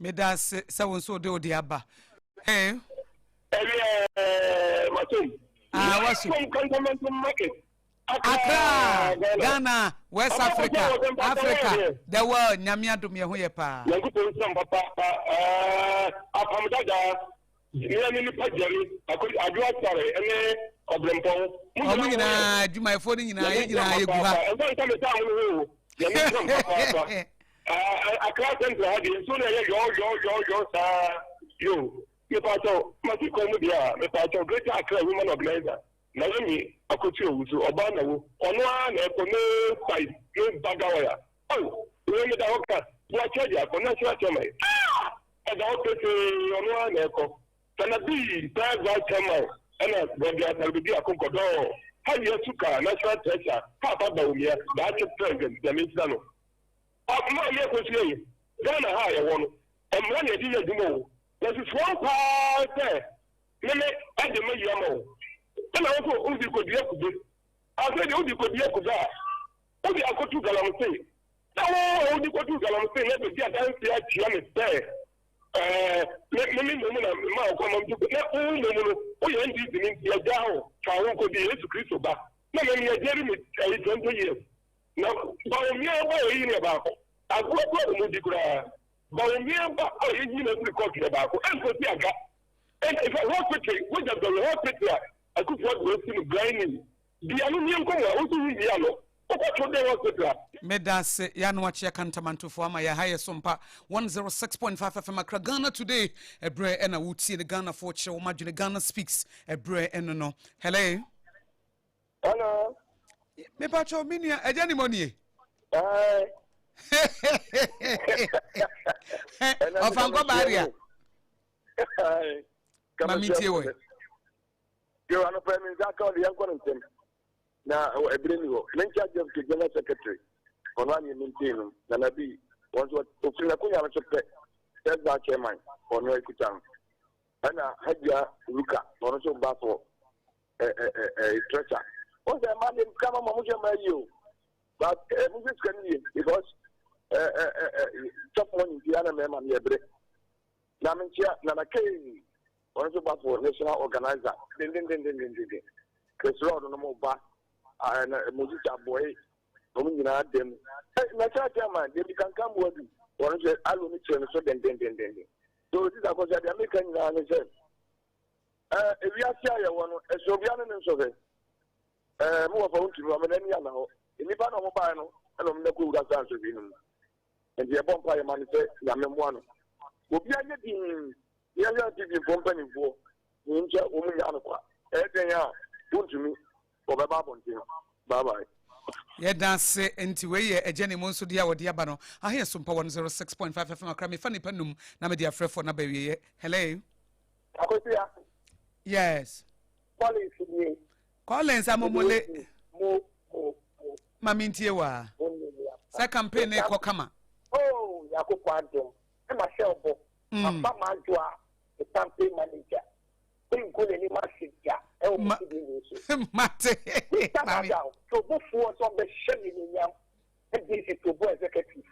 Meda ase sɛ wo nso wode wode aba. Hey. Ɛwiɛ matom. Ah, waso. From Cantonment Market. Accra, Ghana, West Africa, Africa, the world, Nyame adom yɛ ho yɛ paa. Nyankopɔn nhyira mo papaapa. Ɛɛ apam dada mmea ne nipa gyɛre adwo asare ne ɔbrɛmpɔn. Ɔmo nyinaa adwumayɛfoɔ no nyinaa yɛ nyinaa yɛ gu ha. Ɛnfa nsa mi saa ho ho o. Nyame nhyira mo papaapa. Accra Central ha deɛ nsuo no ɛyɛ yɔɔ yɔɔ yɔɔ yɔɔ saa yo. Mepaakyɛw masi kwan mu deɛ a mepaakyɛw Greater Accra Women Organizer Naomi Akoto Owusu ɔbaa na wo ɔno ara na ɛkɔ no size no baga wire oh wei meda hɔ ka boakye agya akɔ national chairman ah ɛda hɔ petee ɔno ara na ɛkɔ Nana bii third vice chairman ɛna Bɔde Asarbedi Akonkɔdɔɔ Hajia Suka national treasurer Paapa Bawumia daakye president Nyame nhyira no ɔma yɛ kɔsua yi Ghana ha a yɛwɔ no mmara na yɛde yɛ adwuma o na susuam paa sɛ meme ɛde ma yi ama wo ɛna wo nso wode kɔdua kube afei deɛ wode kɔdua kube a wode akɔtu galamsey na wo a wode kɔtu galamsey na bɛdi adanseɛ atia me sɛ ɛɛ me me mmom na ma wo kɔma mtu na wo mmom no woyɛ NDC ne nti agya wo fa wo nkɔdi Yesu Kristo ba na meme yɛgyeri me ɛyi 20 years na Bawumia ba yɛ yi ne baako agorɔ kora wɔ mu di koraa Bawumia ba a yɛyi no afiri kɔɔto yɛ baako ɛnkɔsi aga. Ɛnti hospital wogya dɔre hospital a Akufo Addo asi no brand new bia no nie nkɔmɔ a wosi wo wia no wokɔto dɛn hospital a. Meda ase yɛano akyea kantamantofoɔ ama yɛ ha yɛ so mpa 106.5 FM Accra Ghana Today ɛberɛ ɛna wotie no Ghanafoɔ kyerɛ wɔn adwene Ghana Speaks ɛberɛ ɛno no. Hello. Hello. Mepakyɛw me nua agya ni mɔ nie. Ɔfankɔ baaria. Ma mi tie wɔ. Yo anɔpɛ mi nsa aka ɔde yɛn kɔ ne ntɛm na ɛbere ni hɔ. Me nkyɛn Jeff ke general secretary ɔno anyɛ mi ntie no nana bi wɔn nso ofiri n'akonya no so pɛ first vice chairman ɔno ekuta no ɛna Hajia Luka ɔno nso ba for ɛɛ treasure. Wɔn sɛ mmaa deɛ sika ma mo mo hyɛ mmaa yie o but ɛɛ mo hyɛ sika no yie because ɛɛ ɛɛ ɛɛ chop money nti ana mmarima no yɛ bere. Na me nkyia Nana Kay ɔno nso ba for national organizer dendendendendenden Chris Rod no mo ba ɛna Moses Aboe wɔn nyinaa dɛm ɛ national chairman David Kankan Buadu. Wɔn sɛ alo no kyerɛ no so dendendendenden. So sista Akosua deɛ meka nyinaa ne sɛ ɛɛ ewiase a yɛwɔ no ɛsɛ obiara ne ne nsɔhwɛ. Ɛɛ mo wɔfa wontumi wɔn n'ani ana hɔ. Nnipa na wɔn baeɛ no ɛna wɔn bɛkɔ wura saa nsɔhwɛ no mu. Nti yɛbɔ mpa yɛ ma no sɛ Nyame mmoa no. Obiara nyɛ dinn yɛhwɛ TV mfoɔ mpanimfoɔ ne nkyɛ wɔn nyaa no kwa. Ɛyɛ dɛn a wontumi wɔbɛba abɔnten. Bye bye. Yɛda ase nti wei yɛ agya ne mu nso deɛ a wɔde aba no ahe so mpa 106.5 FM akra mefa nipa num na mede afrɛfoɔ no aba awieɛ. Hello. Akosia. Yes. Collins nie. Collins amomole. Mo mo mo. Ma mentie wa. Sɛ campaign ne kɔ kama. Oh, Nyankopɔn adom. Ɛma hyɛ ɔbɔ. Afa m'adwoa, the campaign manager. Mengu n'anim ase da ɛwɔ mo fidie wei so. Mate. Mr. Nadal, Togofoɔ sɛ ɔbɛhyɛ me anuonyam NDC Togo executive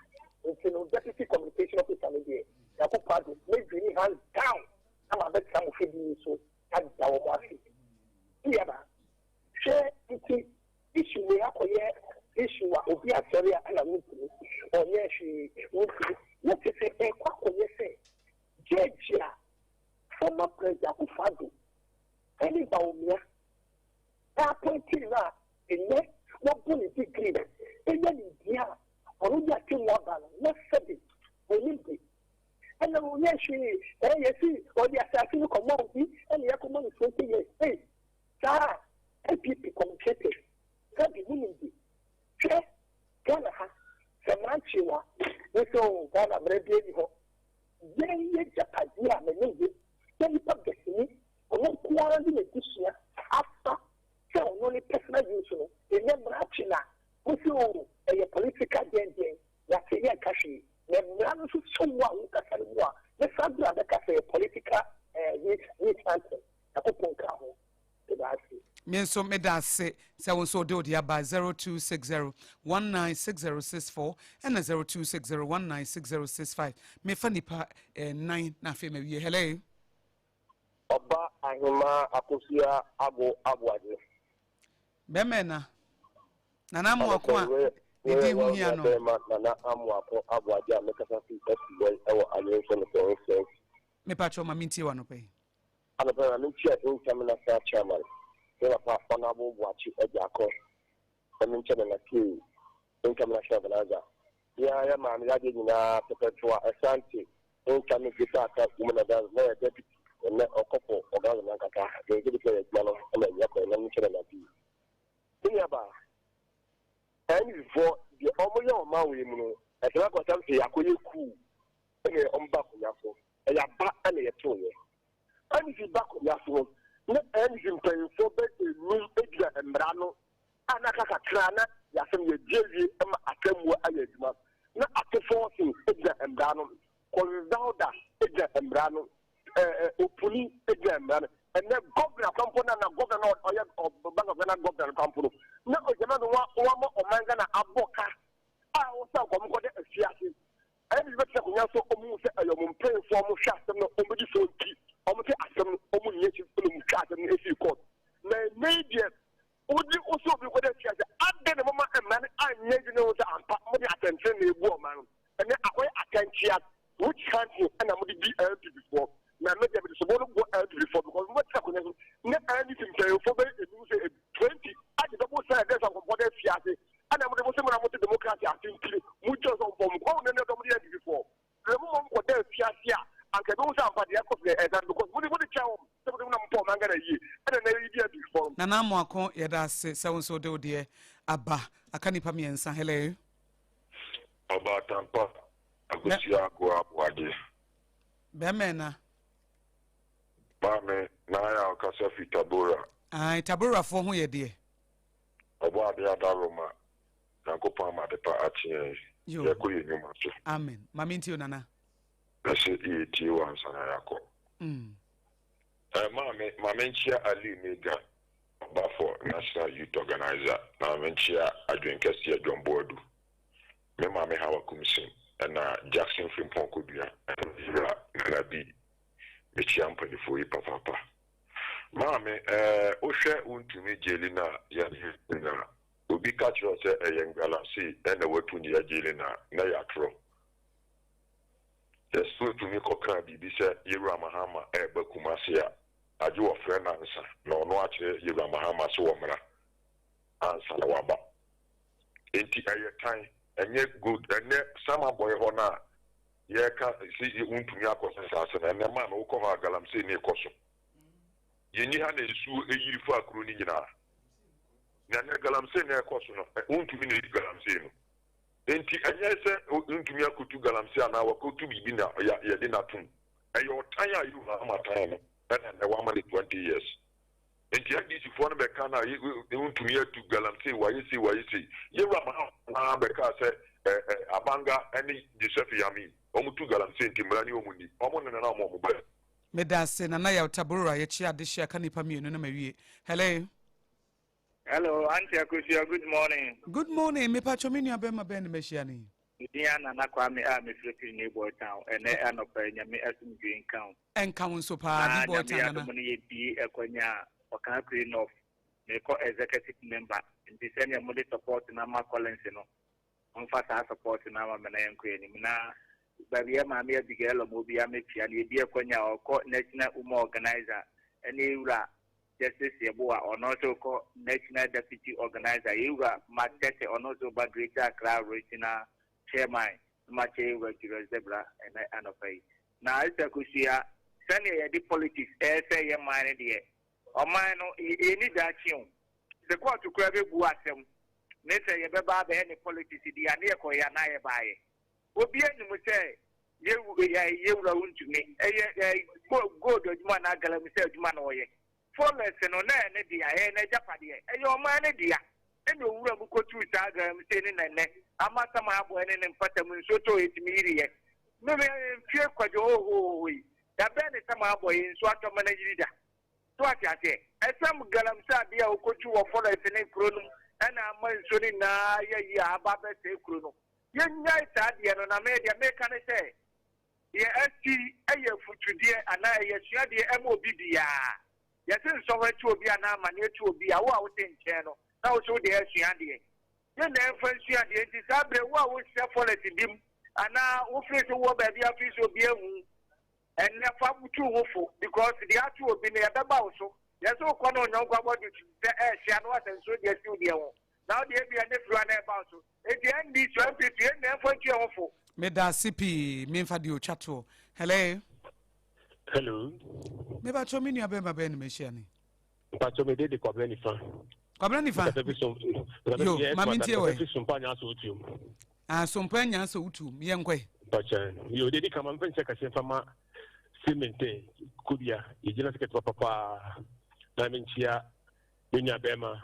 nti no deputy communication officer no deɛ Nyankopɔn adom mɛdwini hands down na mabɛtena mo fidie yi so ada wɔn ase. Iyaba, hwɛ nti issue wei akɔyɛ issue a obi asɔre a ɛna wontumi ɔnyɛ hwee wontumi na kyerɛ sɛ ɛkɔ akɔyɛ sɛ judge a former President Akufo-Addo ne Bawumia appointee no a nnɛ wabɔ ne degree anya nimdeɛ a ɔno de atemmu aba no na sɛbe onim de ɛna ɔnyɛ hwee ɛyɛ yɛsi ɔde asase no kɔma obi ɛna yɛkɔma no 20 years ei saa NPP communicators sɛbe munim de hwɛ Ghana ha sɛ mmerantewa ne sɛ o Ghana mmerɛ bi ani hɔ. Yɛn agyapadeɛ a m'ani nnye sɛ nipa dasani ɔno nko ara de n'abusua afa sɛ ɔno ne personal use no, ɛnnɛ mmara akye na wose oo ɛyɛ political deɛn deɛn, yɛate yɛnka hwee, na mmara no nso sɔ wo a wokasa no mu a, ne saa berɛ a bɛka sɛ ɛyɛ political eh, witch hunting, Nyankopɔn nka ho. Meda ase. Me nso meda ase sɛ wo nso wode wode aba 0260 196064 ɛna 0260 196065. Mefa nipa eh, nan na afei mawie. Hello. Ɔba Ahemaa Akosua Ago Aboagye. Bɛmɛ na Nana Amoako a ne din ho hia no. Bɛma Nana Amoako Aboagye a mekasa fi Asubɔi wɔ Anwensɛ no sɛ Mepa kyɛw ma mentie w'anɔpa yi. Anɔpa yi ma menkyia Ntam National Chairman, me papa Honourable Boakye Agyarko, na menkyia Nana Kay, Ntam National Organiser. Yɛn ara yɛ maame yɛ adeɛ nyinaa Perpetua Asante, Ntam Greater Accra Women Organiser, na ɔyɛ Deputy, ɛnnɛ ɔkɔ for Organiser no ankasa, yɛn nso bɛtumi ayɛ adwuma no ma awia kwan, na menkyia Nana Kay. Me nuabaa, NDCfoɔ deɛ wɔyɛ ɔman wei mu no, ɛsɛ na kɔsɛm sɛ yɛakɔyɛ coup ɛna wɔba akonnwa so. Ɛyɛ aba na yɛtoeɛ. NDC ba akonnwa so no, na NDC mpanyinfoɔ bɛ enum gyina mmara no a na aka kakra na yɛasɛm yɛgye awie ma atemmuo ayɛ adwuma. Na Ato Forson gyina mmara no, Collins Dauda gyina mmara no, ɛɛ Opuni gyina mmara no. Ɛnɛ gɔvena kwampo na na gɔvena na ɔyɛ Bank of Ghana gɔvena no kwampo no, na ɔgyina no wama ɔman Ghana abɔ ka a ɔsan kɔm kɔda afiase. Ɛna bi bɛtena akonnwa so wɔn hu sɛ ɛyɛ wɔn mpanyinfoɔ wɔn hwɛ asɛm no wɔn bɛdi so nti wɔn te asɛm no wɔn nni akyi ɛna wɔn twa asɛm no efiri court. Na ɛnɛ yi deɛ wodi wosɛ obi kɔda afiase adɛn na moma mmara no anyɛ adwuma ho sɛ ampa mode atɛntene na ebu ɔman no. Ɛnɛ akɔyɛ atɛnkyea witch hunting ɛna mode di NPP foɔ. Na me deɛ mede sobo no bɔ NPP foɔ because mobɛtena akonnwa so na NDC mpanyinfoɔ bɛyɛ enum sɛ 20 agye bɛbo sɛ ɛdɛ sɛ nkɔmfɔ da afiase ɛna mode mo sɛ mo na mote democracy ase nti no mogya sɛ ɔmpɔ mo kɔn ne ne dɔm de yɛ npp foɔ na mo mom kɔda afiase a anka ɛbɛhu sɛ ampa deɛ ɛkɔ so deɛ ɛsan because mode mode kyɛ wɔn sɛ mode mo na mopɔ ɔman Ghana yie ɛna na ɛyi di npp foɔ no. Nana Amoako yɛda ase sɛ wo nso wode wo deɛ aba. Aka nnipa mmiɛnsa. Hello. Ɔbaatampa Akosua Agoa Aboagye. Bɛrima ɛna. Maame Naya ɔkasa fi Tabora. Ae, Taborafoɔ ho yɛ deɛ. Ɔbɔadeɛ adaworoma, Nyankopɔn ama adepa akye yɛn, Yo. yɛkɔ yɛn nnwuma so. Amen. Ma mentie o Nana. Mɛse yɛtie wo ansa na yɛakɔ. Mm. Eh, maame, ma menkyea Aliu Mega, ɔbafo National Youth Organizer, na ma menkyea Adwen Kɛseɛ John Boadu, me maame Hawa Kumsin, ɛna Jackson Frimpong Kodua, ɛna me yera Nana B. Mekyea mpaninfoɔ yi papaapa. Maame, eh, wohwɛ wontumi gyeli no a yɛayɛ no a, obi ka kyerɛ wo sɛ ɛyɛ ngalamsey ɛna watu ne yɛagyeli no a, na ɛyɛ atorɔ. Yɛse otumi kɔkaa biribi sɛ Yewura Mahama reba Kumasi a, agye wɔfrɛ no ansa na ɔno akyerɛ Yewura Mahama se wɔmmra ansa na waba. Enti ɛyɛ tan, ɛnyɛ good. Ɛnnɛ Samabɔe hɔ no a yɛreka se wontumi akɔsa nsaase no, ɛnnɛ maame wokɔ hɔ a galamsey no rekɔ so. Yɛnni ha na nsuo yiri faa kuro no nyinaa. Na ɛnnɛ galamsey no a ɛrekɔ so no, wontumi na ɛyi galamsey no. Enti ɛnyɛ sɛ ontumi akotu galamsey anaa wakotu biribi na yɛde no atom. Ɛyɛ ɔtan a Yehowa ama tan no na ɛnnɛ wama no 20 years. Enti NDC foɔ no bɛka no a ontumi atu galamsey, wayɛ sei wayɛ sei. Yewura Mahama bɛkaa sɛ Abanga ne Joseph Yamin wɔn tu galamsey nti mmara ne wɔn nni. Wɔn ne nana wɔn ba. Medase Nana Yaw Taborora yɛkyea adehye aka nipa mienu na mawie. Hello. Hello, Auntie Akosua, good morning. Good morning, me pacho me nua bɛrima bɛn na mahyia no yi? Me din a Nana Kwame a mefiri firi New Boy Town. Ɛnɛ anɔpa yi Nyame asomdwoe nka wo. Ɛnka wo nso paa, New Boy Town Nana. Na Nyame adom no yɛbie akwanya a Ɔkaakure North, mekɔ executive member, nti sɛnea mode support no ama Collins no, Ɔmfa saa support no ama me na yɛnkɔ anim. Na baabi yɛ maame Abigail Ɔmo obia mɛtua no yɛbi akwanya a ɔkɔ National Women Organizer ɛne Ewura Justice Yeboah ɔno nso kɔ National Deputy Organizer Ewura Mark Tete ɔno nso ba Greater Accra Regional Chairman na makyɛ Ewura Julius Debra ɛnɛ anɔpa yi. Na Esther Kosua sɛdeɛ yɛde politics ɛresɛe yɛ man no deɛ Ɔman no, yɛnni daakye o. Sɛ kɔɔto koraa bɛbu asɛm ne sɛ yɛbɛba abɛyɛ ne politics deɛ a, ne yɛkɔeɛ anaa yɛbaeɛ. Obiara nim sɛ yɛ wura wontumi. Ɛyɛ gold adwuma anaa galamsey adwuma na ɔyɛ. Forest no, na ɛyɛ ne dea, ɛyɛ n'agyapadeɛ. Ɛyɛ ɔman no dea. Ɛna owura mu kɔtuu saa galamsey no na nnɛ ama Samaaboɛ ne ne mpɔtam nsuo tɔ ɛtumi yiriiɛ. Meme mfie kwadwo hohohoho yi, da bɛn ne Samaaboɛ yi nsuo atɔ ma no ayiri da? So wate aseɛ? Ɛsam galamsey adeɛ a wɔkɔtu wɔ forest ne kuro no mu ɛna ama nsuo no nyinaa ayɛ yie a aba abɛsɛe kuro no. Yɛnnyae saa adeɛ no na me deɛ meka ne sɛ deɛ asi yɛ afutudeɛ anaa ɛyɛ asuadeɛ ɛma obi biara. Yɛse nsɔhwɛ to obi anaa amaneɛ to obi a, wo a wote nkyɛn no na wo nso wode asua adeɛ. Yɛn nyinaa mfa nsua adeɛ nti saa berɛ wo a wohyɛ forest bi mu anaa wofiri sɛ wowɔ baabi afiri sɛ obi ahu Ɛnnɛ fa tu wo ho fo because deɛ ato obi no ɛbɛba wo so. Yɛ sɛ wokɔ ne onyɔnko abɔdwo ti sɛ ɛɛhyia na woasɛ nsuo de asi wo deɛ ho na wode ebia ne firi a na ɛba wo so. Enti NDC or NPP yɛn nyinaa mfa ntu yɛn ho fo. Medaase pii memfa deɛ otwa toɔ. Hello. Hello. Mebakyɛw me nua bɛrima bɛn na mahyia no yi? Mpakyɛw me de de Kwabena Nifa. Kwabena Nifa. Yo, ma me ntie wɔ. Fi Sompa Nyansa Otuom. Ah, Sompa Nyansa Otuom. Yɛn kɔe. Mpakyɛw. Yo, de di kama mfa nkyɛ kɛse mfa ma Simente Kodua. Yɛgyina sɛ kɛse papa na me nkyia me nua bɛrima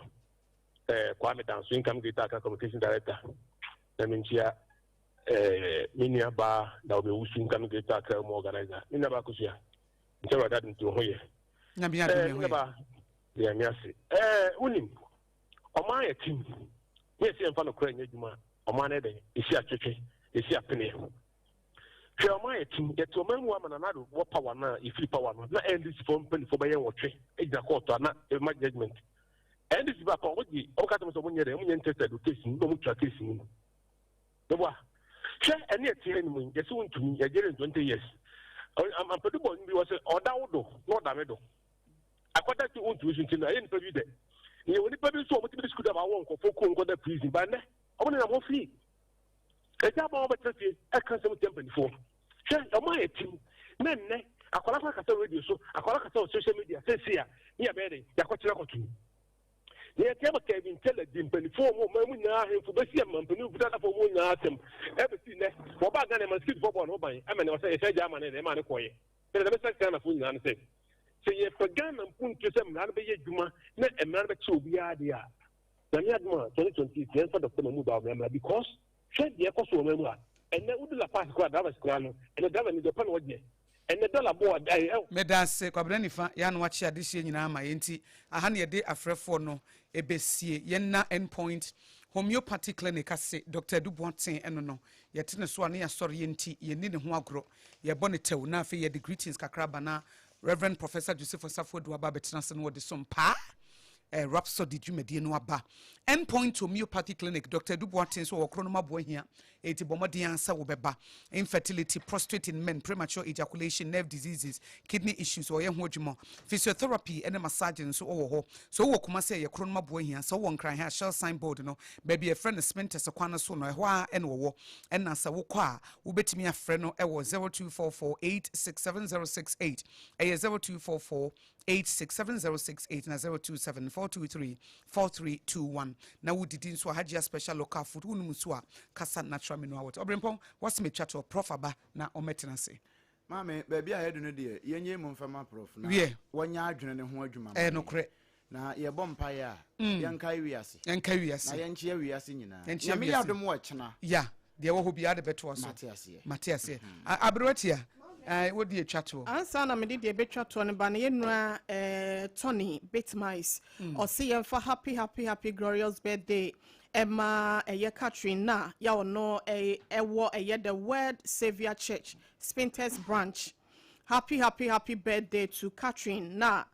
eh, Kwame Danso, Income Greater Accra Communication Director. Na me nkyia eh, me nua baa Naomi Owusu, Income Greater Accra mu organizer. Me nua baa Kosua. Nkyɛ Awurade adom nti wo ho yɛ. Nyame adom me ho yɛ. Nyame ase. Ɛɛ wonim ɔman yɛ tim ne yɛsɛ yɛmfa nokorɛ nyɛ adwuma a ɔman no ɛdɛn ɛsi atwetwe ɛsi apeneɛ. Hwɛ ɔman yɛ tim yɛte ɔman mu ama Nana Addo wɔ power no a yɛfiri power no na NDC foɔ mpanimfoɔ bɛyɛ nwɔtwe gyina kɔɔto a na ɛma judgement. NDC ba pa ɔmo gye ɔmo ka kyerɛ sɛ ɔmo nyɛ dɛn ɔmo nyɛ interested wɔ case mu na ɔmo twa case mu. Meboa. Hwɛ ɛne ɛte anim yi, yɛse wontumi, yɛgyere no 20 years. Ampadu bɔ bi wɔ sɛ ɔda wo do na ɔda me do. Akɔda ti wontumi so nti no ɛyɛ nipa bi dɛ. Na yɛwɔ nipa bi nso a wɔtumi de sukuu daba awɔ nkɔfoɔ kuo nkɔda prison ba nnɛ wɔn nenam hɔ free. Ɛgya aba wɔbɛtena fie ɛka nsɛm tia mpanimfoɔ. Hwɛ wɔn ayɛ tim na nnɛ akwadaa kora kasa radio so akwadaa kasa wɔ social media seesei a ne yɛbɛyɛ dɛ yɛakɔkyerɛ akɔto. Na yɛte ama Kevin Taylor di mpanimfoɔ wɔ ɔman mu nyinaa ahemfo bɛsi amampanin dadafoɔ mu nyinaa asɛm ɛbɛsi nnɛ wɔbaa Ghana ɛma sikirifoɔ bɔɔ ne ho ban ɛma ne ɔsɛ yɛsɛ gya ama ne na ɛma ne kɔɔyɛ ɛna na mɛsɛ Ghanafoɔ nyinaa no sɛ sɛ yɛpɛ Ghana mpuntuo sɛ mmara no bɛyɛ adwuma na mmara no bɛkyɛ obiara deɛ a Nyame adom a 2028 yɛmfa Dr. Mahmoud Bawumia mmra because hwɛ deɛ ɛkɔ so wɔ ɔman mu a ɛnɛ wodi La Paz koraa drivers koraa no ɛnɛ driver no deɛ ɔpɛ na ɔgyeɛ Ɛnɛ dɔla bɔ a ɛɛ ɛw. Medaase Kwabena Nifa yɛano akye adehyeɛ nyinaa ama yɛn nti aha na yɛde afrɛfoɔ no bɛsie. Yɛn nna End Point Homeopathy Clinic ase Doctor Adu Boateng ɛno no yɛte ne so a na yɛasɔre yɛn nti yɛnni ne ho agorɔ yɛbɔ no tɛw na afei yɛde greetings kakra aba na Reverend Professor Joseph Osafo Adu aba abɛtena ase na wɔde som paa. Rhapsody dwumadie no aba. Endpoint Homeopathy Clinic, Doctor Adu Boateng nso wɔ Kronom Aboahia, enti bɔ mmɔden ara sɛ wobɛba. Infertility, prostate in men, premature ejaculation, nerve diseases, kidney issues, wɔyɛ ho adwuma. Physiotherapy ne massage nso wɔ hɔ. Sɛ wowɔ Kumasi a, ɛyɛ Kronom Aboahia. Sɛ wowɔ Nkran ha a, Shell signboard no, baabi a yɛfrɛ no Spintex kwan no so no, ɛhɔ ara na wɔwɔ. Ɛnna sɛ wokɔ a, wobɛtumi afrɛ no wɔ 0244 867068, ɛyɛ 0244 867068 na 027 423 4321 na wodidi nso a Hajia special local food wonom nso a kasa natural mineral water ɔbrempɔn wɔse metwa toɔ prof aba na ɔmmɛtena ase. Maame, baabi a yɛadu no deɛ, yɛnyɛ mu mfa ma Prof na Wiɛ. wɔnyɛ adwene no ho adwuma ma Ɛyɛ yɛn. nokorɛ. Na yɛbɔ mpaeɛ a, yɛnkae wiase. Yɛnkae wiase. Na yɛnkyea wiase nyinaa. Yɛnkyea Nyame yɛ wiase. adom wɔ kyena. Ya, deɛ ɛwɔ hɔ biara de bɛtoa so. Mate aseɛ. Mate aseɛ. Aberewa tia, ɛɛ, wo deɛ twa toɔ. Ansa na mede deɛ ɛbɛtwa toɔ no ba no, yɛn nua eh, Tony Bitmice, ɔse yɛmfa happy happy happy glorious birthday ɛma ɛyɛ Catherine na yɛ ɔno ɛwɔ ɛyɛ the Word Saviour Church Spintex branch. Happy happy happy birthday to Catherine na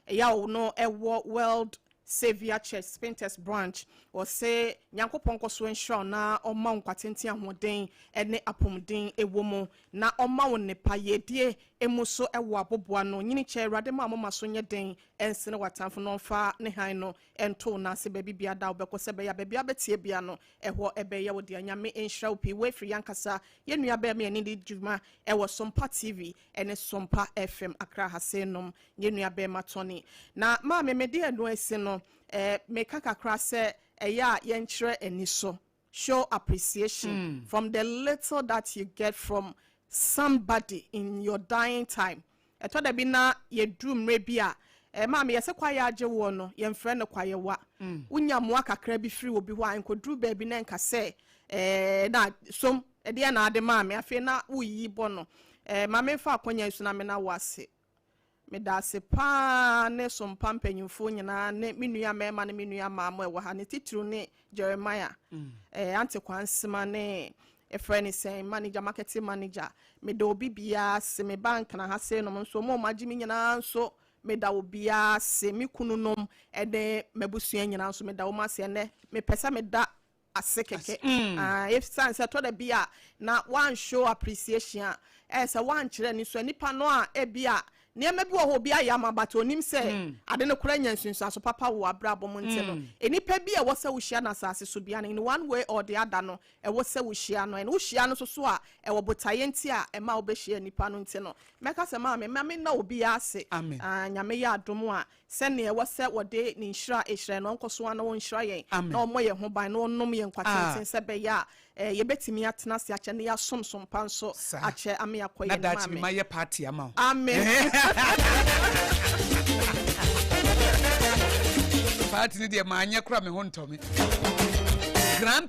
ɛyɛ ɔno ɛwɔ World Saviour Church Spintex branch. Ɔse Nyankopɔn nkɔ so nhyira wo na ɔma wo nkwa tenten, ahoɔden ne apɔmuden ɛwɔ mu, na ɔma wo nnepa yiedie ɛmu so ɛwɔ aboboa no nyini kyɛ. Awurade ma moma so nyɛ den ɛnsene w'atamfo na ɔmfa ne hann no ɛnto wo nan ase baabi bia da wobɛkɔ, sɛ ɛbɛyɛ a baabi a wobɛteɛ bia no ɛhɔ ɛbɛyɛ wo dea. Nyame nhyira wo pii. Wei firi yɛankasa yɛn nua bɛɛma yɛne ne di dwuma ɛwɔ Sompa TV ɛne Sompa FM Accra ha sei nom, yɛn nua bɛɛma Tony. Na maame mede ɛno asi no eh, meka kakra sɛ ɛyɛ a yɛnkyerɛ ani so, show appreciation from the little that you get from somebody in your dying time. Ɛtɔ da bi na yɛduru mmerɛ bi a eh, maame yɛsɛ kwaeɛ agye woɔ no, yɛmfrɛ no kwaeɛwa. Wonya mmoa kakra bi firi obi hɔ a, nkɔduru baabi na nka sɛ eh, na som ɛdeɛ na ade maa me, afei na woyiyi bɔ no. Eh, ma memfa akɔnya yi so na mena wo ase. Meda ase paa ne Sompa mpanyimfoɔ nyinaa ne me nua mmarima ne me nua mmaa mo ɛwɔ ha, ne titiriw ne Jeremiah, Aunty Kwansema ne ɛfrɛ ne sɛn manager, marketing manager. Meda obi biara ase, me bank na ha sei nom nso, ɔmo a ɔmo agye me nyinaa nso meda obiara ase, me kunu nom ɛne m'abusua nyinaa nso meda wɔn ase. Ɛnɛ mepɛ sɛ meda ase kɛkɛ. Ah, ɛsiane sɛ ɛtɔ da bi a na wan show appreciation a, ɛyɛ sɛ wankyerɛ ne so nipa no a, ebi a nneɛma bi wɔ hɔ obi ayɛ ama but onim sɛ ade no koraa nya nsunsuanso papa wɔ abrabɔ mu nti no, nnipa bi a ɛwɔ sɛ wohyia no asase so bia no, in one way or the other no, ɛwɔ sɛ wohyia no, ɛna wohyia no nso so a, ɛwɔ botaeɛ nti a ɛma wobɛhyia nipa no nti no, mɛka sɛ maame ma me na obiara ase. Amen. Ah, Nyame yɛ adom a, sɛnea ɛwɔ sɛ wɔde ne nhyira hyira no, ɔnkɔ so ara na ɔnhyira yɛn, Amen. na ɔmmɔ yɛn ho ban, na ɔnnom yɛn nkwa Ah. tenten sɛ ɛbɛyɛ a eh, yɛbɛtumi atena ase akyɛ na yɛasom som pa nso Saa. akyɛ ame akɔ Na yɛn daakye bi maame. mayɛ party ama wo. Amen. Party no deɛ maanyɛ kora me ho ntɔ me. Grand.